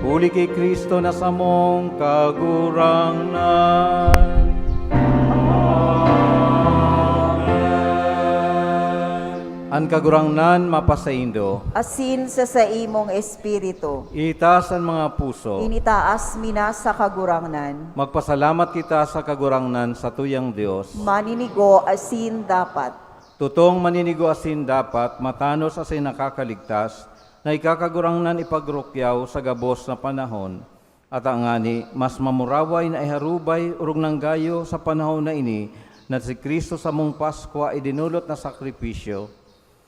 huli ki Cristo na samong Kagurangnan. Amen. An Kagurangnan mapasaindo. Asin sa saimong espiritu. Itaas an mga puso. Initaas mi na sa Kagurangnan. Magpasalamat kita sa Kagurangnan, satuyang Dios. Maninigo asin dapat. Totong maninigo asin dapat, matanos asin nakakaligtas, na ika, Kagurangnan, ipagrukyaw sa gabos na panahon. Ata ngani, mas mamuraway na iharubay orog nanggayo sa panahon na ini na si Cristo samong Paskwa idinolot na sakripisyo.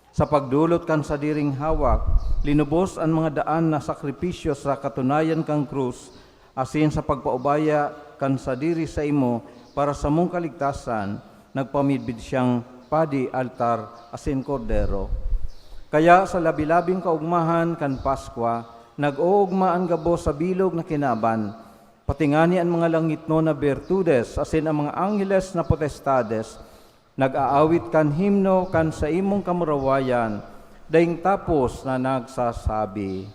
Sa pagdolot kan sadiring hawak, linubos an mga daan na sakripisyo sa katunayan kan krus, asin sa pagpaubaya kan sadiri saimo para samong kaligtasan, nagpamidbid siyang padi, altar, asin kordero. Kaya sa labi-labing kaogmahan kan Paskwa, nag-oogma an gabos sa bilog na kinaban, pati ngani an mga langitnon na bertudes asin an mga angheles na potestades, nag-aawit kan himno kan saimong kamurawayan, daing tapos na nagsasabi,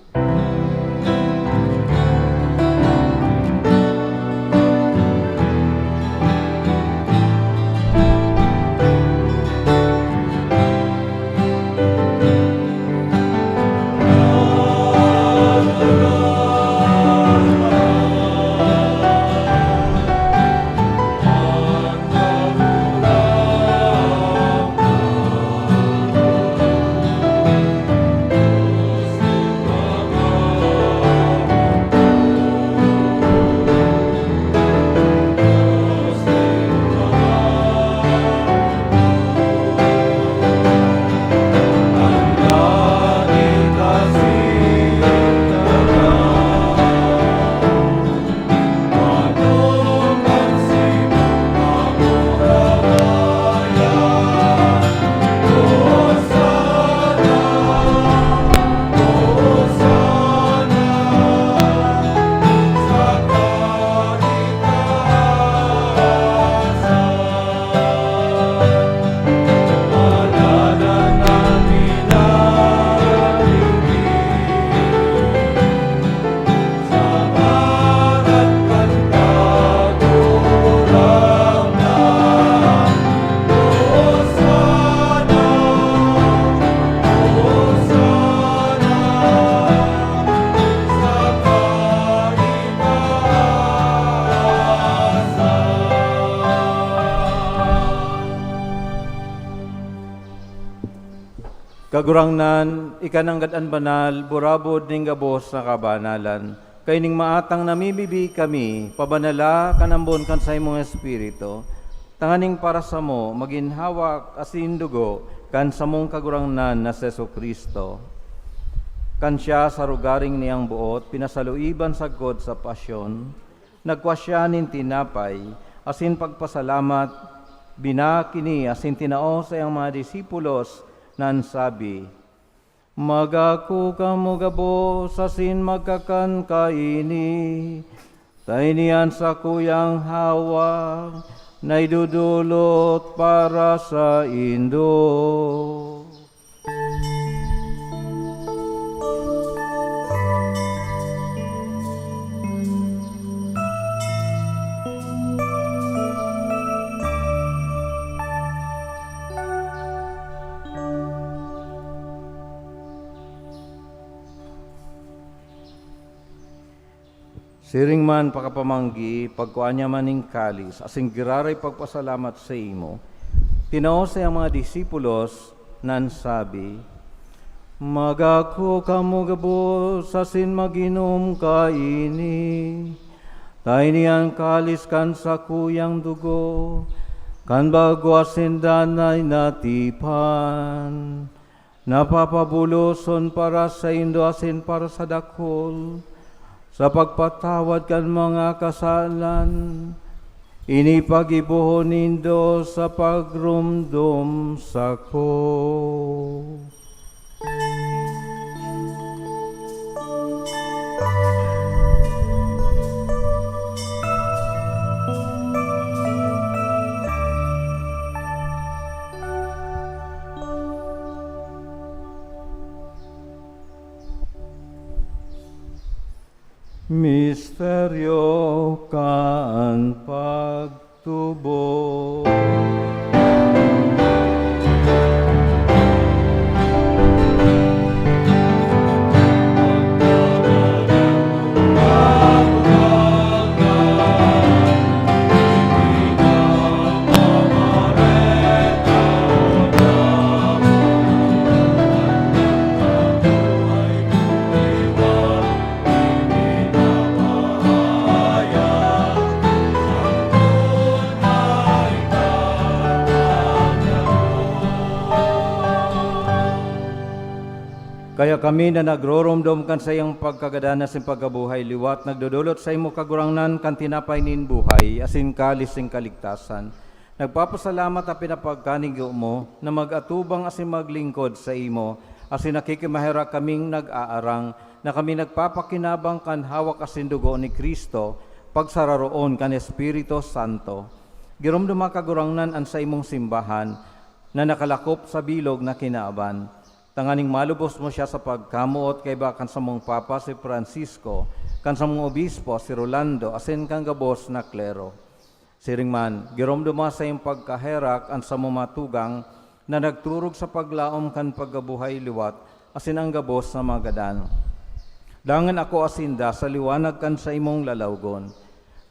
Kagurangnan, ika nanggad an banal, burabod nin gabos na kabanalan. Kaining maatang namimibi kami, pabanala kan ambon kan saimong Espiritu, tanganing para samo magin hawak asin dugo kan samong Kagurangnan na si Jesu-Cristo. Kan siya sa rogaring niyang boot pinasaluiban sagkod sa pasyon, nagkua siya nin tinapay, asin pagpasalamat, binakini asin tinao saiyang mga disipulos, na an sabi, "Magako kamo gabos asin magkakan kaini, ta ini an sakuyang hawak na idodolot para saindo." Siring man pakapamanggi, pagkua niya man nin kalis, asin giraray pagpasalamat saimo, tinao saiyang mga disipulos, na an sabi, "Magako kamo gabos asin mag-inom kaini, ta ini an kalis kan sakuyang dugo, Kan bago asin danay na tipan, napapabuloson para saindo asin para sa dakul, sa pagpatawad kan mga kasalan, ini paggibohon nindo sa pagromdom sako. Misteryo kan pagtubod. Kaya kami na nagroromdom kan saiyang pagkagadan asin pagkabuhay liwat, nagdodolot saimo, Kagurangnan, kan tinapay nin buhay asin kalis nin kaligtasan. Nagpapasalamat ta pinapagkanigo mo na mag-atubang asin maglingkod saimo, asin nakikimaherak kaming nag-aarang na kami nagpapakinabang kan hawak asin dugo ni Cristo, pagsararoon kan Espiritu Santo. Giromdoma, Kagurangnan, an saimong simbahan na nakalakop sa bilog na kinaban, tanganing malubos mo siya sa pagkamoot kaiba kan samong Papa si Francisco, kan samong Obispo si Rolando, asin kan gabos na klero. Siring man, giromdoma sa iyong pagkaherak an samong mga tugang na nagturog sa paglaom kan pagkabuhay liwat asin an gabos na mga gadan. Dangan akoa sinda sa liwanag kan saimong lalawgon.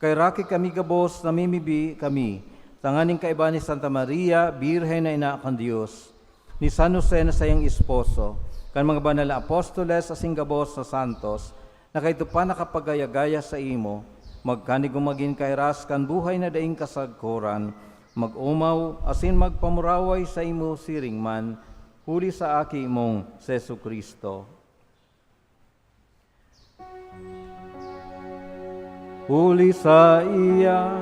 Kaheraki kami gabos, namimibi kami, tanganing kaiba ni Santa Maria, Birhen na Ina kan Dios, ni San Jose na saiyang esposo, kan mga banal na apostoles asin gabos na santos, na kaidto pa nakapagaya-gaya saimo, magkanigong magin kahiras kan buhay na daing kasagkoran, mag-omaw asin magpamuraway saimo siring man, huli sa Aki mong si Jesu-Cristo. Huli saiya,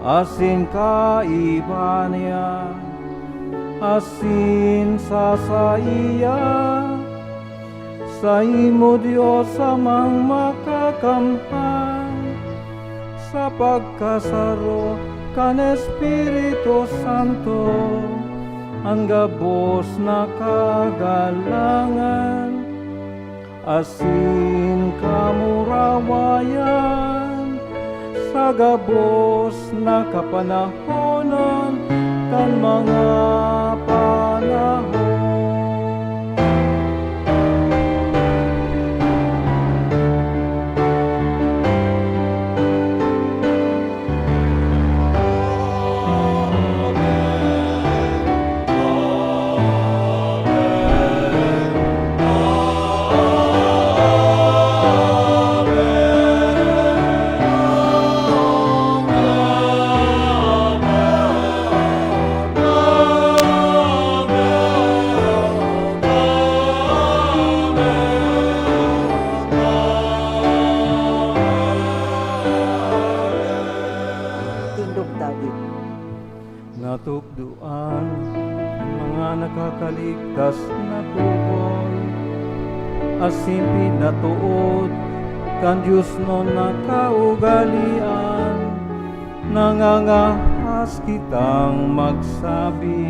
asin kaiba niya, asin sa saiya, saimo, Dios Amang Makakamhan, sa pagkasaro kan Espiritu Santo, an gabos na kagalangan asin kamurawayan sa gabos na kapanahonan kan mga panahon. Tindog David. Natukdoan an mga nakakaligtas na tugon, asin pinatood kan diosnon na kaugalean. Nangangahas kitang magsabi.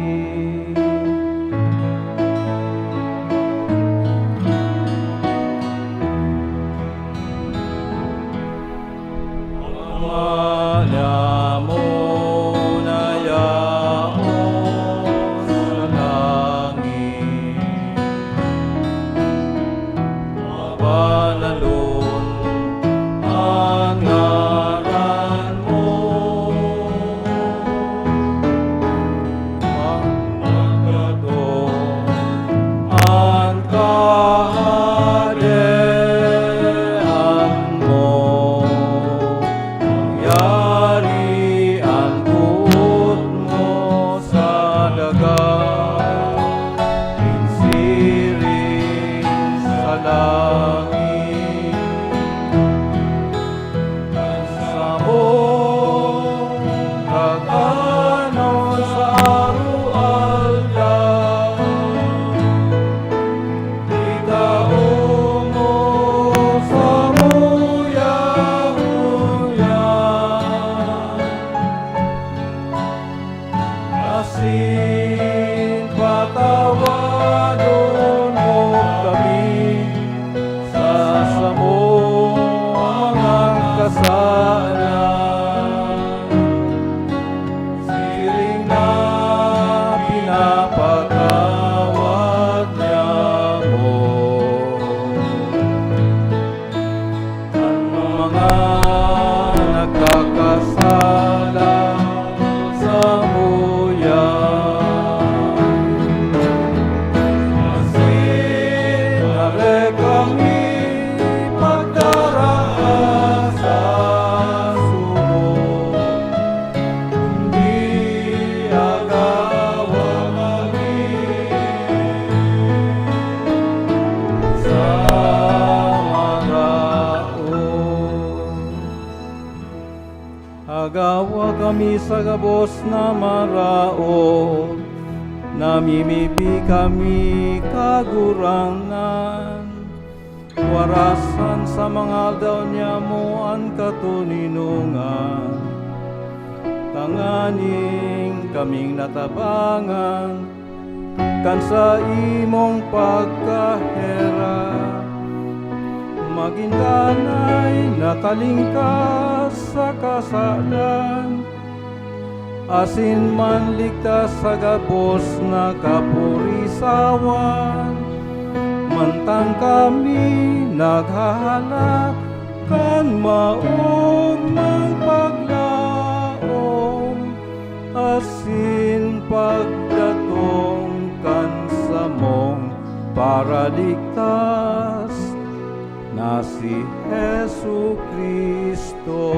Ama namon na yaon sa langit, mabanalon an ngaran mo. Magkadto an Kahadean mo, mangyari Sala samuya, asin dare kami pagdara sa sugo, kundi agawa kami sa maraot. Agawa kami sa gabos na maraot, namimibi kami, Kagurangnan. Warasan sa mga aldaw niyamo an katoninongan, tanganing kaming natabangan kan saimong pagkaherak, magin danay, nakalingkas sa kasalan, asin manligtas sa gabos na kapurisawan, mantang kami naghahalat kan maogmang paglaom asin pagdatong kan samong Paraligtas, na si Jesu-Cristo.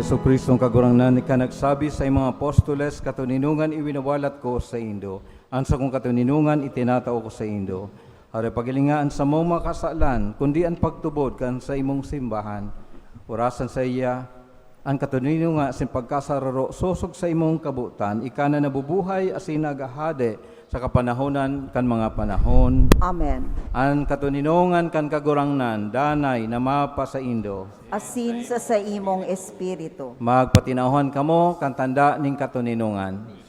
Jesu-Cristong Kagurangnan, ika nagsabi sa imong apostoles, "Katoninongan iwinawalat ko saindo, an sakong katoninongan itinatao ko saindo." Hare, paghilinga an samong mga kasalan, kundi an pagtubod kan saimong simbahan. Orasan saiya an katoninongan asin pagkasararo sosog sa imong kabotan, ika na nabubuhay asin naghahade sa kapanahonan kan mga panahon. Amen. An katoninongan kan Kagurangnan danay na mapasaindo. Asin sa saimong espiritu. Magpatinauhan kamo kan tanda nin katoninongan.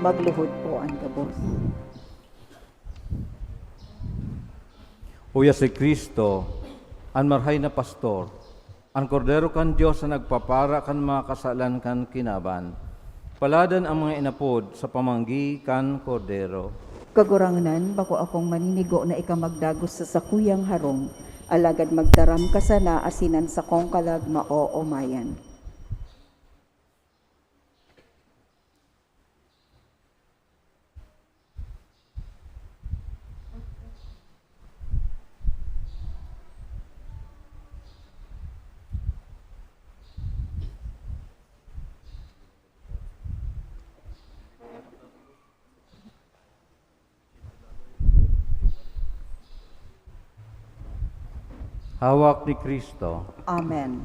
Magluhod po an gabos. Uya si Cristo, an marahay na pastor, an Kordero kan Dios na nagpapara kan mga kasalan kan kinaban. Paladan an mga inapod sa pamanggi kan Kordero. Kagurangnan, bako akong maninigo na ika magdagos sa sakuyang harong, alagad magtaram ka sana asin an sakong kalag maoomayan. Hawak ni Cristo. Amen.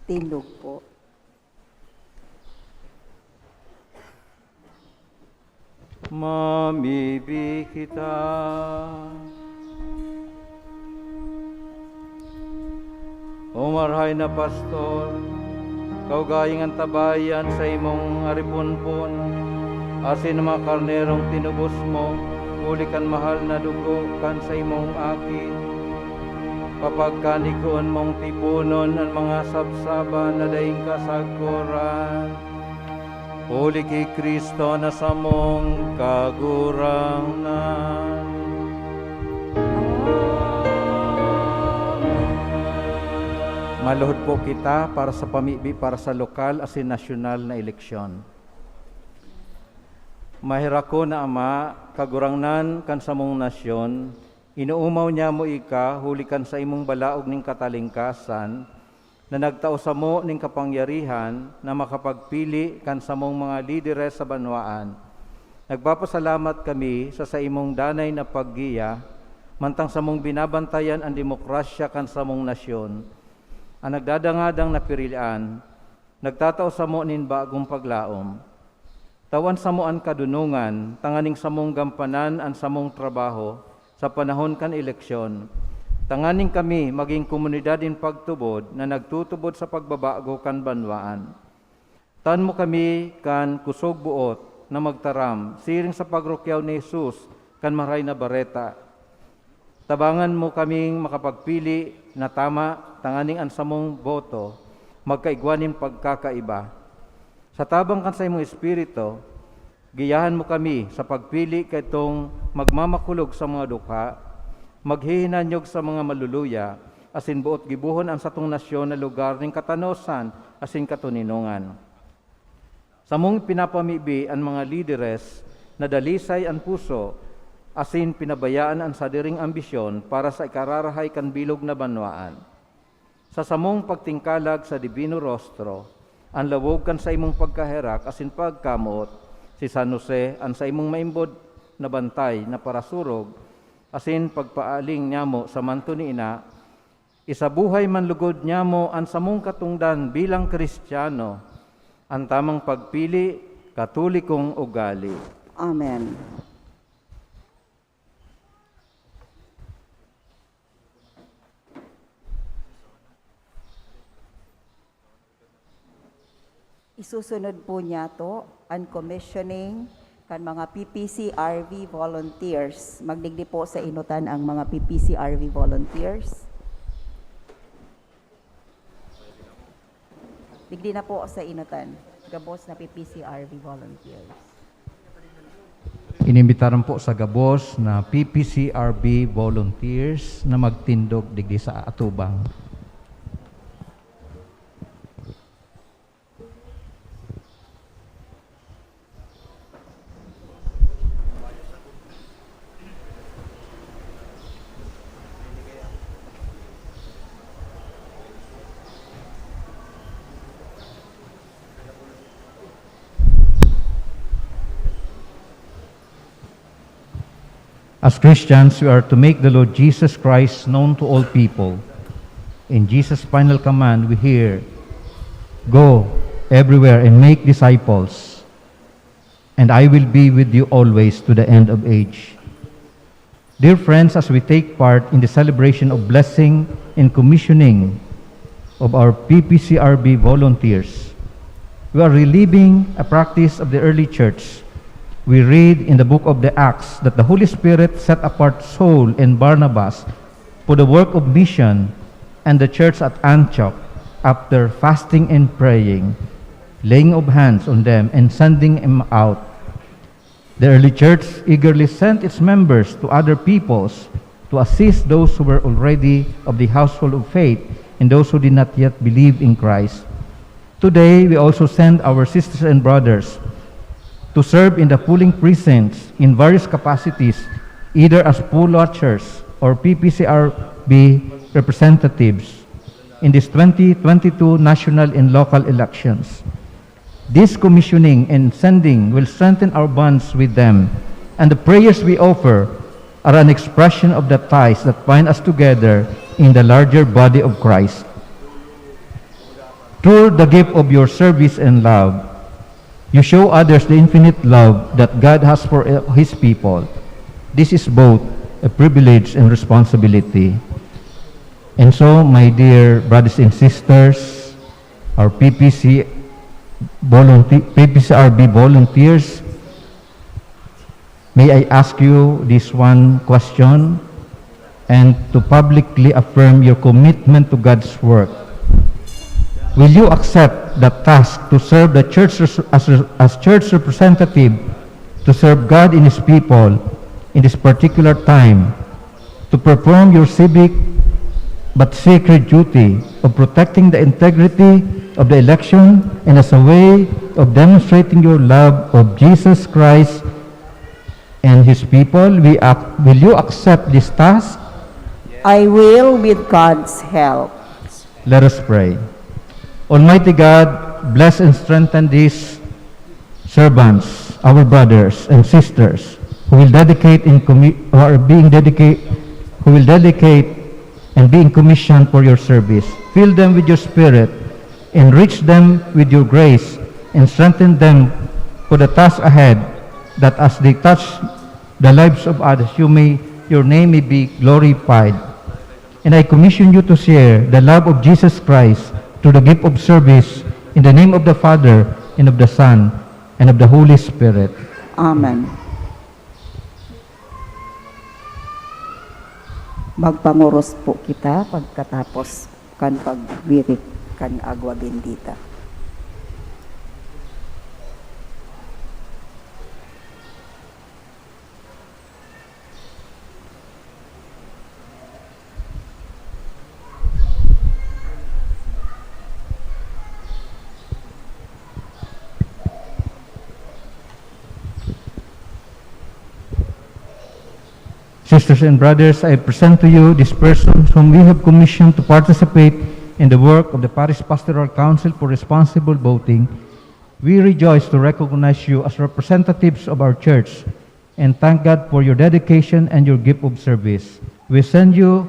Tindog po. Mamibi kita. O marahay na pastor, kaugaing antabayan sa imong ariponpon, asin mga karnerong tinubos mo huli kan mahal na dugo kan sa imong Aki. Papagkanikoon mong tiponon an mga sabsaban na daing kasagkoran, huli ki Cristo na samong Kagurangnan. Maluhod po kita para sa pamibi para sa lokal asin nasyonal na eleksyon. Maherakon na Ama, Kagurangnan kan samong nasyon, inoomaw niamo ika huli kan saimong balaog nin katalingkasan, na nagtao samo nin kapangyarihan na makapagpili kan samong mga lideres sa banwaan. Nagpapasalamat kami sa saimong danay na paggiya mantang samong binabantayan an demokrasya kan samong nasyon. An nagdadangadang na pirilian nagtatao samo nin bagong paglaom. Tawan samo an kadunongan tanganing samong gampanan an samong trabaho sa panahon kan eleksyon, tanganing kami magin komunidad nin pagtubod na nagtutubod sa pagbabago kan banwaan. Tawan mo kami kan kusog boot na magtaram siring sa pagrukyaw ni Jesus kan Maray na Bareta. Tabangan mo kaming makapagpili na tama tanganing an samong boto magkaigwa nin pagkakaiba. Sa tabang kan saimong Espiritu, giyahan mo kami sa pagpili kaitong magmamakulog sa mga dukha, maghihinanyog sa mga maluluya, asin boot gibohon an satong nasyon na lugar nin katanosan asin katoninongan. Samong pinapamibi an mga lideres na dalisay an puso asin pinabayaan an sadiring ambisyon para sa ikararahay kan bilog na banwaan. Sa samong pagtingkalag sa Divino Rostro, an lawog kan saimong pagkaherak asin pagkamoot, si San Jose, an saimong maimbod na bantay na parasurog, asin pagpaaling nyamo sa manto ni Ina, isabuhay man lugod nyamo an samong katongdan bilang Cristiano, an tamang pagpili, Katolikong ugali. Amen. Isusunod po niyato an commissioning kan mga P P C R V volunteers. Magdigdi po sa inutan ang mga P P C R V volunteers. Digdi na po sa inutan, gabos na P P C R V volunteers. Inimbitaran po sa gabos na P P C R V volunteers na magtindog digdi sa atubang. As Christians, we are to make the Lord Jesus Christ known to all people. In Jesus' final command, we hear, "Go everywhere and make disciples, and I will be with you always to the end of age." Dear friends, as we take part in the celebration of blessing and commissioning of our P P C R B volunteers, we are reliving a practice of the early church. We read in the book of the Acts that the Holy Spirit set apart Saul and Barnabas for the work of mission and the church at Antioch after fasting and praying, laying of hands on them, and sending them out. The early church eagerly sent its members to other peoples to assist those who were already of the household of faith and those who did not yet believe in Christ. Today, we also send our sisters and brothers to serve in the polling precincts in various capacities, either as poll watchers or P P C R B representatives in these twenty twenty-two national and local elections. This commissioning and sending will strengthen our bonds with them, and the prayers we offer are an expression of the ties that bind us together in the larger body of Christ. Through the gift of your service and love, you show others the infinite love that God has for His people. This is both a privilege and responsibility. And so, my dear brothers and sisters, our P P C volunteer, P P C R B volunteers, may I ask you this one question and to publicly affirm your commitment to God's work? Will you accept the task to serve the church res- as, as church representative to serve God and His people in this particular time, to perform your civic but sacred duty of protecting the integrity of the election and as a way of demonstrating your love of Jesus Christ and His people? We ac- will you accept this task? I will with God's help. Let us pray. Almighty God, bless and strengthen these servants, our brothers and sisters, who will dedicate in commi- who are being dedicate, who will dedicate and being commissioned for your service. Fill them with your spirit, enrich them with your grace, and strengthen them for the task ahead, that as they touch the lives of others, you may your name may be glorified. And I commission you to share the love of Jesus Christ through the gift of service in the name of the Father, and of the Son, and of the Holy Spirit. Amen. Magpangoros po kita pagkatapos kan pagwirik kan Agua Bendita. Sisters and brothers, I present to you these persons whom we have commissioned to participate in the work of the Parish Pastoral Council for Responsible Voting. We rejoice to recognize you as representatives of our church and thank God for your dedication and your gift of service. We send you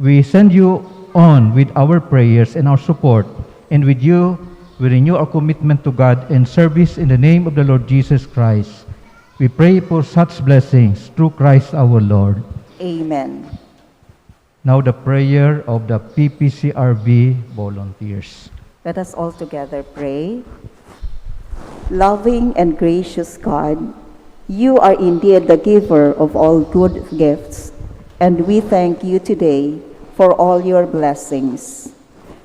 We send you on with our prayers and our support, and with you, we renew our commitment to God and service in the name of the Lord Jesus Christ. We pray for such blessings through Christ our Lord. Amen. Now the prayer of the P P C R B volunteers. Let us all together pray. Loving and gracious God, you are indeed the giver of all good gifts, and we thank you today for all your blessings.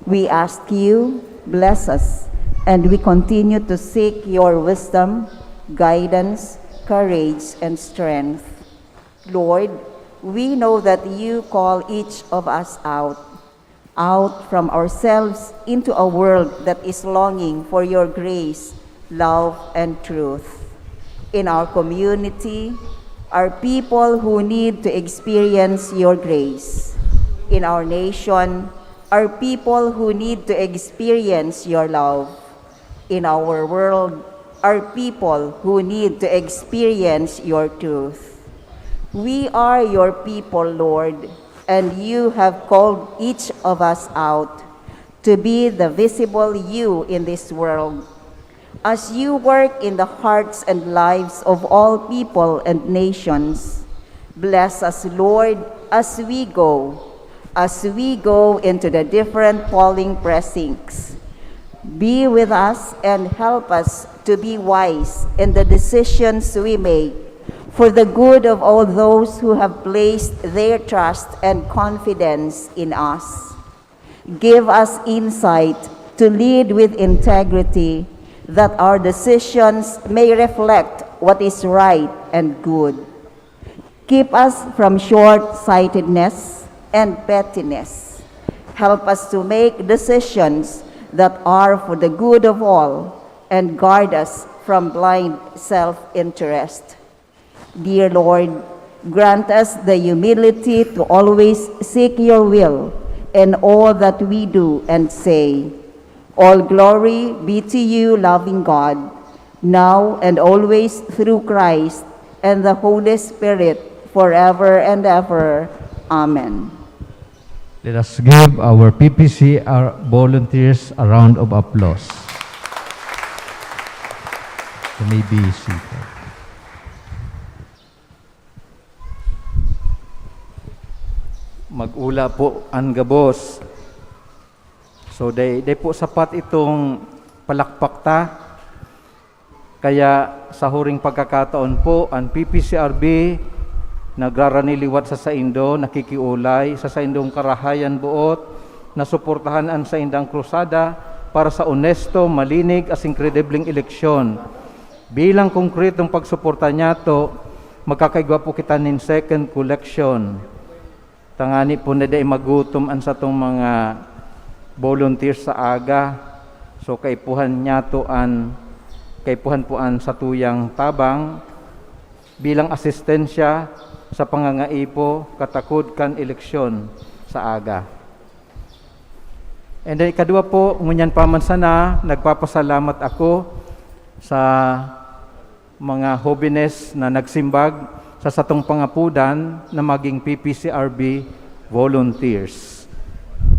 We ask you, bless us, and we continue to seek your wisdom, guidance, courage, and strength. Lord, we know that you call each of us out, out from ourselves into a world that is longing for your grace, love, and truth. In our community are people who need to experience your grace. In our nation are people who need to experience your love. In our world are people who need to experience your truth. We are your people, Lord, and you have called each of us out to be the visible you in this world. As you work in the hearts and lives of all people and nations, bless us, Lord, as we go, as we go into the different polling precincts. Be with us and help us to be wise in the decisions we make for the good of all those who have placed their trust and confidence in us. Give us insight to lead with integrity, that our decisions may reflect what is right and good. Keep us from short-sightedness and pettiness. Help us to make decisions that are for the good of all and guard us from blind self-interest. Dear Lord, grant us the humility to always seek your will in all that we do and say. All glory be to you, loving God, now and always, through Christ and the Holy Spirit, forever and ever. Amen. Let us give our P P C R volunteers a round of applause. You may be seated. Mag-ula po an gabos. So, dai, dai po sapat itong palakpak ta. Kaya sa huring pagkakataon po, an P P C R B nagrarani liwat sa saindo, nakikiolay sa saindong karahayan boot na suportahan an saindang krusada para sa onesto, malinig asin kredibleng eleksyon. Bilang konkretong pagsuporta niyato, magkakaigwa po kita nin second collection. Tangani po na dai magutom an satong mga volunteers sa aga. So, kaipuhan niyato an, kaipuhan po an satuyang tabang bilang asistensya sa pangangaipo katakod kan eleksyon sa aga. And then, ikadwa po, ngunyan pa man sana, nagpapasalamat ako sa mga hobenes na nagsimbag sa satong pangapodan na maging P P C R B volunteers.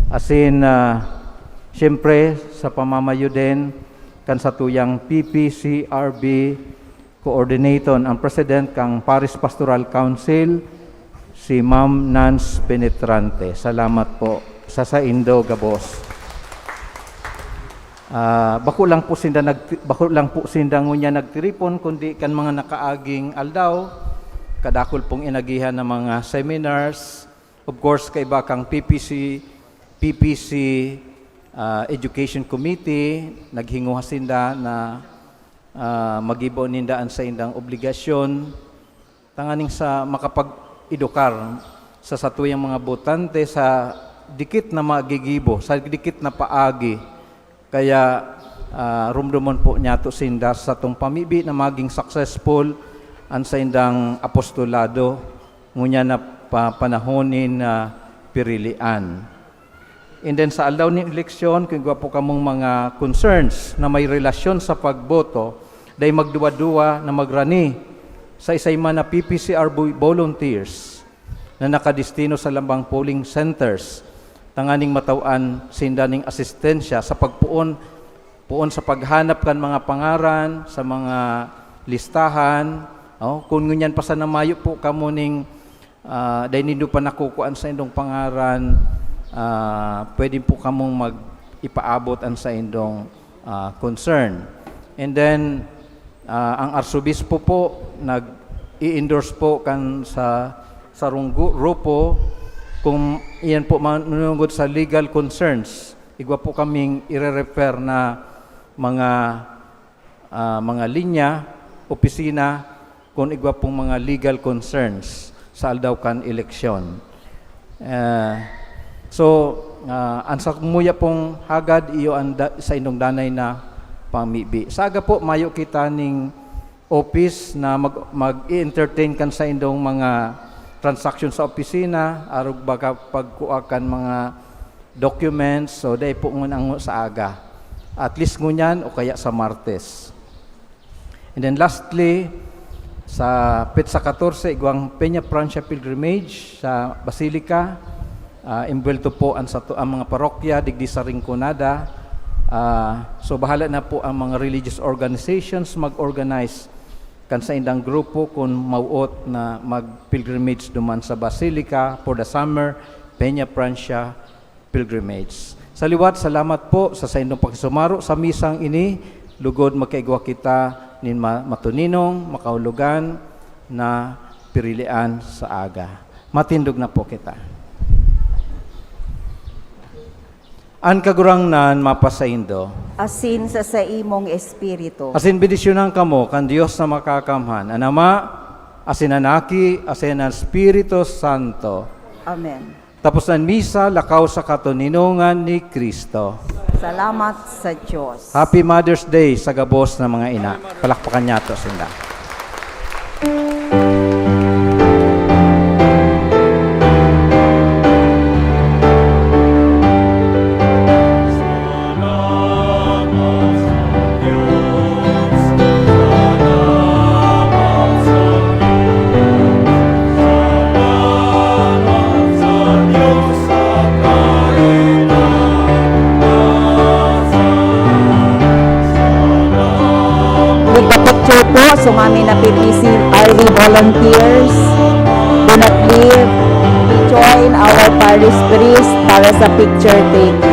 Asin, ah, siyempre, sa pamamayo din kan satuyang P P C R B coordinator, ang president kan Parish Pastoral Council, si Ma'am Nance Penetrante. Salamat po sa saindo gabos. Ah, bako lang po sinda nag-, bako lang po sinda ngunyan nagtiripon, kundi kan mga nakaaging aldaw, kadakul pong inagihan na mga seminars. Of course, kaiba kang P P C, P P C, ah, Education Committee, naghinguha sinda na, ah, magibo ninda an saindang obligasyon. Tanganing sa makapag-edukar sa satuyang mga botante sa dikit na magigibo, sa dikit na paagi. Kaya, ah, rumdomon po niyato sinda sa satong pamibi na maging successful an saindang apostolado, ngunyan na pa-, panahon nin, ah, pirilian. And then sa aldaw nin eleksyon, kung igwa po kamong mga concerns na may relasyon sa pagboto, dai magduwa-duwa na magrani sa isay man na P P C R bo-, volunteers na nakadestino sa lambang polling centers, tanganing matawan sinda ning asistensya sa pagpoon, poon sa paghanap kan mga pangaran sa mga listahan. Oh, kung ngunyan pa sana mayo po kamo ning ah, dai nindo pa nakukuha an saindong pangaran, ah, pwede po kamong mag-, ipaabot an saindong, ah, concern. And then, ah, ang Arsobispo po nag-i-endorse po kan sa sarong gu-, grupo, kung iyan po manunungod sa legal concerns, igwa po kaming ire-refer na mga ah, mga linya, opisina, kun igwa pong mga legal concerns sa aldaw kan eleksyon. Ah, so, ah, an samuya pong hagad, iyo an da-, saindong danay na pamibi. Sa aga po, mayo kita ning office na mag-, mag-i-entertain kan saindong mga transaction sa opisina, arog baga pagkua kan mga documents, so dai po ngunyan sa aga. At least ngunyan o kaya sa Martes. And then lastly, sa petsa katorse, igwang Peña Francia Pilgrimage sa Basilica. Ah, imbwelto po ang, sa, ang mga parokya digdi sa Rinconada. Ah, so bahala na po ang mga religious organizations mag-organize kan saindang grupo kun mawot na mag-pilgrimage duman sa Basilica for the summer Peña Francia pilgrimage. Sa liwat, salamat po sa saindong pakisumaro sa misang ini, lugod magkaigwa kita nin ma-, matuninong, makaulogan na pirilian sa aga. Matindog na po kita. An Kagurangnan mapasaindo. Asin sa saimong espiritu. Asin bendisyonan kamo kan Dios na Makakamhan, an Ama, asin an Aki, asin an Espiritu Santo. Amen. Tapos na an misa, lakaw sa katoninongan ni Cristo. Salamat sa Diyos. Happy Mother's Day sa gabos na mga ina. Palakpakan niyato sinda. po, sumami na pirmi si R V volunteers. Do not leave. Join our parish priest para sa picture taking.